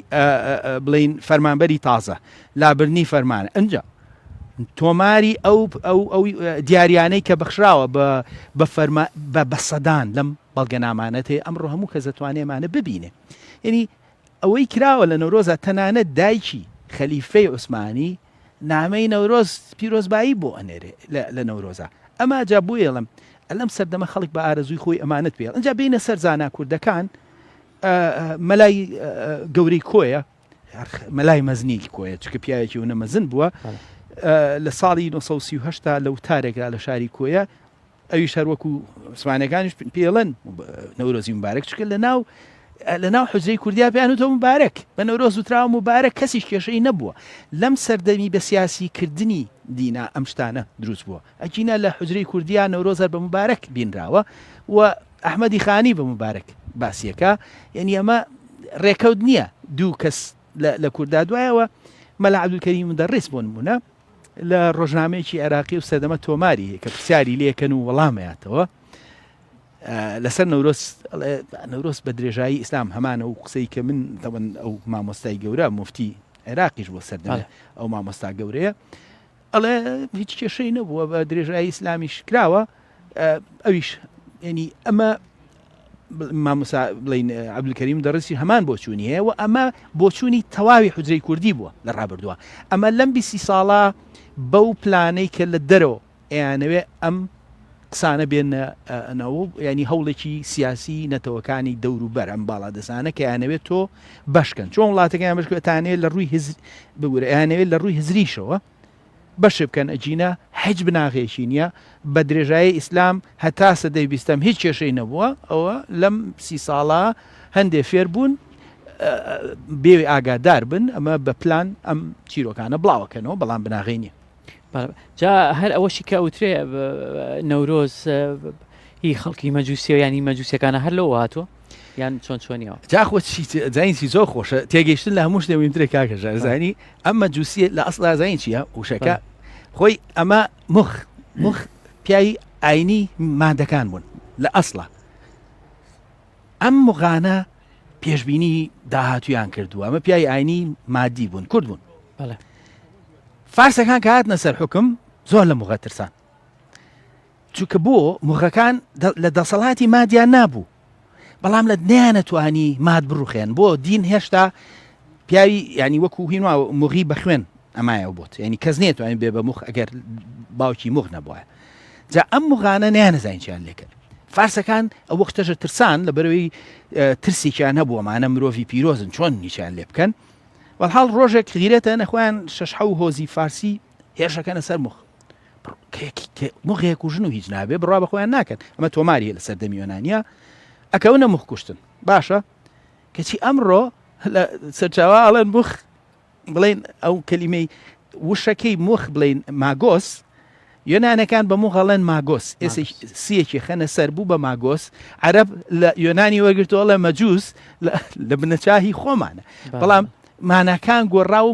بڵین فەرمانبەری تازە لابردنی فەرمانە ئەجا. تۆماری ئەو ئەو ئەو دیاریانەی کە بەخشراوە بە بە فەرما بە بە سەدان لەم بەڵگەنامانەت هەیە ئەمڕۆ هەموو کەس دەتوانێ ئەمانە ببینێ یعنی ئەوەی کراوە لە نەورۆزا تەنانەت دایکی خەلیفەی عوسمانی نامەی نەورۆز پیرۆزبایی بۆ ئەنێرێ لە نەورۆزا ئەما جا بۆیە ئەڵێم لەم سەردەمە خەڵک بە ئارەزووی خۆی ئەمانەت پێ ئەنجا بینە سەر زانا کوردەکان مەلای گەورەی کۆیە مەلای مەزنی کۆیە چکە پیاوێکی ونە مەزن بووە لە ساڵی 1930 لە وتارێکدا لە شاری کۆیە ئەویش هەر وەکو عوسمانیەکانیش پێڵێن نەورۆزی مبارەک چونکە لە ناو لە ناو حجرەی کوردیا پێیان وتوە مبارەک بە نەورۆز وتراوە مبارەک کەسیش کێشەی نەبووە لەم سەردەمی بە سیاسی کردنی دینا ئەم شتانە دروست بووە ئەگینا لە حجرەی کوردیا نەورۆز هەر بە مبارەک بینراوە و ئەحمەدی خانی بە مبارەک باسیەکە یعنی ئەمە ڕێکەوت نییە دوو کەس لە کووردا دوایەوە مەلا عەبدولکەریم مدەڕیس بۆ نمونە لە ڕۆژنامەیەکی عێراقی و سەردەمە تۆماری هەیە کە پرسیاری لێکەن و وەڵامەیاتەوە لەسەر نەورۆز نەورۆز بە درێژایی ئیسلام هەمانە و قسەی کە من دەڵێن ئەو مامۆستای گەورە مفتی عێراقیش بۆ سەردەمە ئەو مامۆستا گەورەیە ئەڵێ هیچ کێشەی نەبووە بە درێژایی ئیسلامیش کراوە ئەویش ینی ئەمە مامۆستا بڵێین عەبدولکەریم دەڕسی هەمان بۆچوونی هەیە و ئەمە بۆچوونی تەواوی حوجرەی کوردی بووە لە ڕابردووە ئەمە لەم بیسی ساڵە بەو پلانەی کە لە دەرەوە ئەیانەوێ ئەم قسانە بێنەوە ینی هەوڵێکی سیاسی نەتەوەکانی دەوروبەر ئەم باڵا دەسانە کە یانەوێت تۆ بەشکەن چۆن وڵاتەکەیان بشکێتانەیە لە ڕووی هزر بگورە یانەوێت لە ڕووی هزریشەوە بەشێ بکەن ئەگینا هیچ بناغەیەکی نیە بە درێژایی ئیسلام هەتا سەدەی بیستەم هیچ کێشەی نەبووە ئەوە لەم سی ساڵە هەندێ فێر بوون بێ ئاگادار بن ئەمە بە پلان ئەم چیرۆکانە بڵاوەکەنەوە بەڵام بناغەی نیە. جا هەر ئەوەشی کە ئەوترێ نەورۆز هی خەڵکی مەجوسیە یانی مەجوسیەکانە هەر لەوە هاتووە یان چۆن چۆنیەوە؟ جا خۆ چی زانین چی زۆر خۆشە تێگەیشتن لە هەموو شتێ مهمترە کاکە ژار زانی ئەم مەجوسیە لە ئەسڵا زانین چییە وشەکە خۆی ئەمە مخ مخ پیاوی ئاینی مادەکان بوون لە ئەسڵا ئەم مغانە پێشبینی داهاتویان کردووە ئەمە پیاوی ئاینی مادی بوون کورد بوون فارسەکان کە هاتنە سەر حکم زۆر لە مغە ترسان چونکە بۆ مغەکان لە دەسەڵاتی مادیان نابوو بەڵام لە نیانەتوانی ماد بڕوخێن بۆ دین هێشتا پیاوی ینی وەکو هینوا مغی بە خوێن ئەمایەوە بۆت ینی کەس نیەتوانین بێ بە مخ ئەگەر باوکی مغ نەبووە جا ئەم مغانە نیانەزانین چیان لێکرد فارسەکان ئەو وەختەشە ترسان لە بەرەوەی ترسێکیان هەبوو ئەمانە مرۆڤی پیرۆزن چۆن نیچیان لێ بکەن وەحاڵ ڕۆژێک غیرەتە نەخۆیان شەش حەو هۆزی فارسی هێرشەکەنە سەر مخ مغێک و ژن و هیچ نابێ بڕوا بە خۆیان ناکەن ئەمە تۆماری لە سەردەمی یۆنانە ئەکەونە مخ کوشتن باشە کەچی ئەمڕۆ لە سەرچاوە ئەڵێن مخ بڵێن ئەو کەلیمەی وشەکەی مخ بڵین ماگۆس یۆنانەکان بە مغەڵێن ماگۆس ئێسێک سیەکی خەنە سەر بوو بە ماگۆس عەرەب لە یۆنانی وەرگرتووە مەجوس لە بنەچاهی خۆمانە بەڵام ماناکان گۆڕا و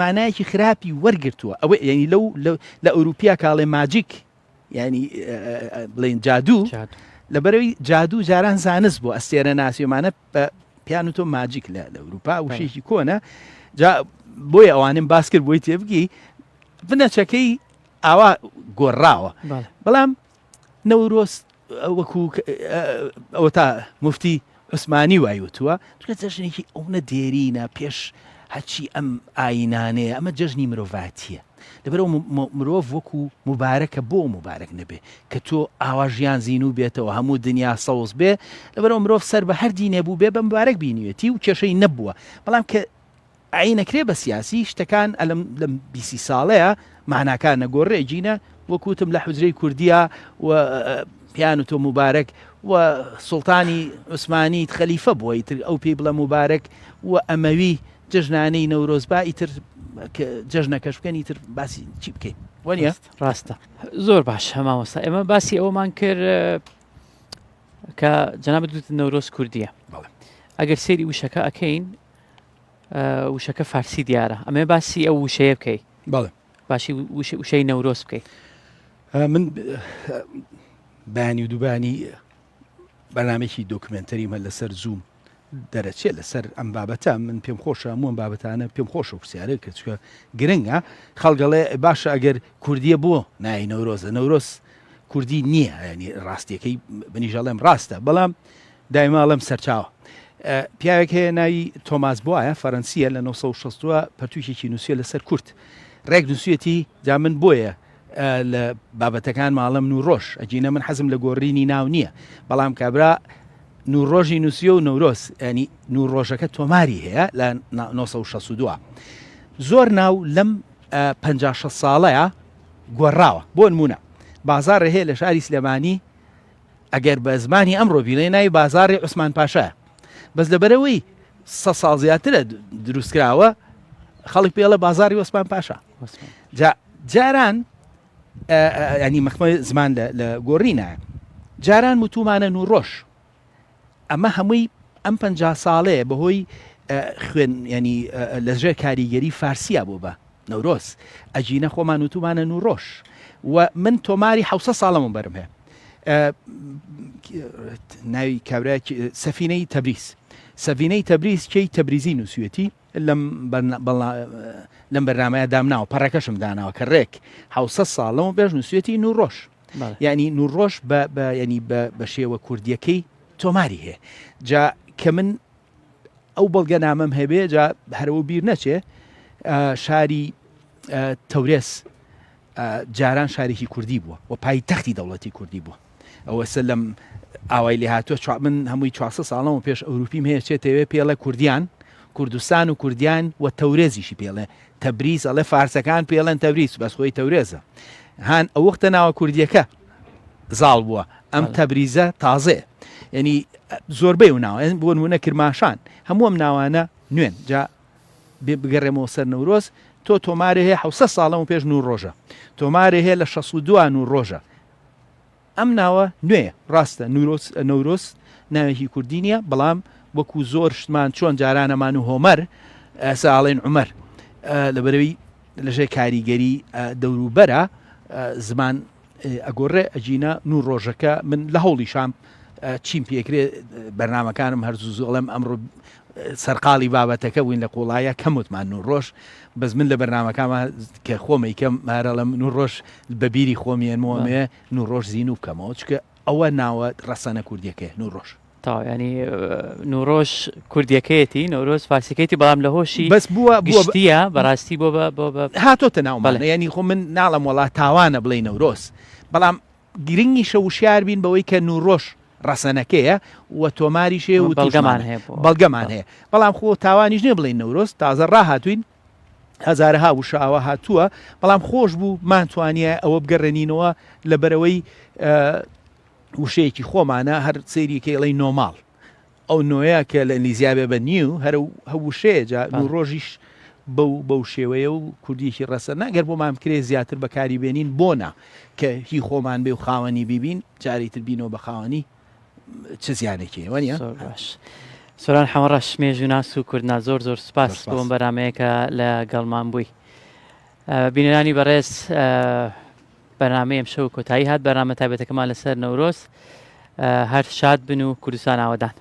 مانایەکی خراپی وەرگرتووە ئەوە یعنی لەو لە ئەوروپیا کاڵێ magic ینی بڵین جادوو لەبەرەوەی جادوو جاران زانست بۆ ئەستێرە ناسیۆمانە پیان و تۆ magic لە ئەوروپا وشێکی کۆنە جا بۆیە ئەوانم باس کرد بۆی تێبگی بنەچەکەی ئاوا گۆڕاوە بەڵام نەورۆز وەکو ئەوە تا مفتی عوسمانی وای وتووە چونکە جەژنێکی ئەونە دێرینە پێش هەرچی ئەم ئاینانەیە ئەمە جەژنی مرۆڤاتیە لەبەرەوە مرۆڤ وەکو مبارەکە بۆ مبارەک نەبێ کە تۆ ئاوا ژیان زیینوو بێتەوە هەموو دنیا سەوز بێ لەبەرەوە مرۆڤ سەر بە هەر دینێ بوو بێ بە مبارەک بینیوێتی و کێشەی نەبووە بەڵام کە ئاین ئەکرێ بە سیاسی شتەکان ئەلم لەم بیسی ساڵەیە ماناکان نەگۆڕێ گینە وەک وتم لە حوجرەی کوردیا و پیان و تۆ موبارەک و سوڵتانی عوسمانی خەلیفە بووە ئیتر ئەو پێی بڵێ موبارەک و ئەمەوی جەژنانەی نەورۆز با ئیتر جەژنەکەش بکەن ئیتر باسی چی بکەین وەنیە ڕاستە زۆر باش مامۆستا ئێمە باسی ئەومان کرد کە جەنابت دوت نەورۆز کوردیە ئەگەر سەیری وشەکە ئەکەین وشەکە فارسی دیارە ئەمێ باسی ئەو وشەیە بکەی بەڵێ باشی وشەی نەورۆز بکەی من بەیانی و دووبانی بەرنمێکی دۆکمنتەریمە لەسەر زووم دەرەچێ لەسەر ئەم بابەتە، من پێم خۆشە هەموو ئەم بابەتانە پێم خۆشە پرسیارە کە چکە گرنگە خەڵگەڵێ باشە ئەگەر کوردیە بۆ ناوی نەورۆزە نەورۆز کوردی نییە ینی ڕاستیەکەی بنیژەڵێم ڕاستە بەڵام دایما ئەڵێم سەرچاوە. پیاوێک هەیە ناوی تۆماس بوایە فەرەنسیە لە 1960 پەرتوکێکی نووسیە لەسەر کورد ڕێک نووسیەتی جا من بۆیە لە بابەتەکان ماڵم نوڕۆژ ئەگینە من حەزم لە گۆڕینی ناو نییە بەڵام کابرا نوڕۆژی نووسیە و نەورۆز ینی نوڕۆژەکە تۆماری هەیە لە 1962 زۆر ناو لەم 56 ساڵەیە گۆڕاوە بۆ نمونە بازاڕێ هەیە لە شاری سلێمانی ئەگەر بە زمانی ئەمڕۆ بیڵێ ناوی بازاڕی عوسمان پاشایە بەس لەبەرەوەی سە ساڵ زیاترە دروستکراوە خەڵک پێڵە بازاری وەسمان پاشا جا جاران ینی مەخمە زمان لە گۆڕینە جاران وتومانە نوڕۆژ ئەمە هەمووی ئەم پ ساڵەیە بەهۆی خوێن ینی لەژێر کاریگەری فارسیا بۆ بە نەورۆز ئەگینە خۆمان وتومانە نوڕۆژ و من تۆماری حوسە ساڵەمە بەرم هەیە ناوی کابرا سەفینەی تەبریز سەفینەی تەبریز کەی تەبریزی نووسوێتی لەم لەم بەرنمەیە دامناوە پەڕەکەشم داناوە کە ڕێک حوسە ساڵەوە پێش نووسێتی نوڕۆژ یعنی نوڕۆژ بە ینی بە شێوە کوردیەکەی تۆماری هەیە جا کە من ئەو بەڵگەنامەم هەبێ جا هەرەوە بیر نەچێ شاری تەورێس جاران شارێکی کوردی بووە و پایتەختی دەوڵەتی کوردی بووە ئەوە سە لەم ئاوای لێ هاتووە من هەمووی 400 ساڵەوە پێش ئەوروپیم هەیە چێتەوێ پێڵە کوردیان کوردستان و کوردیان و تەورێزیشی پێڵێ تەبریز ئەڵێ فارسەکان پێڵێن تەبریز بەس خۆی تەورێزە هان ئەو وەختە ناوە کوردیەکە زاڵ بووە ئەم تەبریزە تازەیە یعنی زۆربەی و ناوە بۆ نمونە کرماشان هەموو ئەم ناوانە نوێن جا بگەڕێمەوە سەر نەورۆز تۆ تۆمارێ هەیە حوسە ساڵەمە پێش نور ڕۆژە تۆمارێ هەیە لە 62 نور ڕۆژە ئەم ناوە نوێیە ڕاستە نورۆز نەورۆز ناوێکی کوردی نییە بەڵام وەکو زۆر شتمان چۆن جارانەمان و هۆمەر ئێستا ئاڵێن عومەر لەبەرەوەی لەژێر کاریگەری دەوروبەرە زمان ئەگۆڕێ ئەگینا نور ڕۆژەکە من لە هەوڵی شام چیم پێکرێ بەرنمەکانم هەر زوو زوو ئەڵێم ئەمڕۆ سەرقاڵی بابەتەکە بووین لە قوڵایە کەم وتمان نور ڕۆژ بەس من لە بەرنمەکانما کە خۆمەیکەم هەرڵم نور ڕۆژ بە بیری خۆم یەنمەوەمێ نور ڕۆژ زینوو بکەمەوە چکە ئەوە ناوە ڕەسەنە کوردیەکەی نور ڕۆژ. تەواو ینی نورۆژ کوردیەکەیەتی نەورۆز فارسیەکەیتی بەڵام لە هۆشی بەس بووە گشتیە بەڕاستی بۆ بە بۆ بە هاتۆتە ناومان ینی خۆ من ناڵم وەڵا تاوانە بڵێ نەورۆز بەڵام گرنگیشە وشیار بین بەوەی کە نورۆژ ڕەسەنەکەیە و تۆماریش هەیە و بەڵگەمان هەیە بەڵگەمان هەیە بەڵام خۆ تاوانیش نییە بڵێین نەورۆز تازە ڕاهاتوین هەزارەها وشە ئاوا هاتووە بەڵام خۆش بوو مانتوانیە ئەوە بگەڕێنینەوە لەبەرەوەی وشەیەکی خۆمانە هەر سەیری کەی ئەڵێی نۆماڵ ئەو نۆیە کە لە ئینگلیزیا بێ بە new هەر هەو وشەیە جا نوڕۆژیش بەو بەو شێوەیە و کوردیەکی ڕەسەنە گەر بۆمان بکرێ زیاتر بەکاری بێنین بۆ نا کە هی خۆمان بێ و خاوەنی بیبین جاری تر بینەوە بە خاوەنی چ زیانێکی هەیە وانە؟ زۆر باش سۆران حەمەڕەش مێژووناس و کوردنا زۆر زۆر سپاس بۆ ئەم بەرنامەیە کە لە گەڵمان بووی بینەرانی بەڕێز بەرنامەی ئەمشەو کۆتایی هات بەرنامە تایبەتەکەمان لەسەر نەورۆز هەر شاد بن و کوردستان ئاوەدان.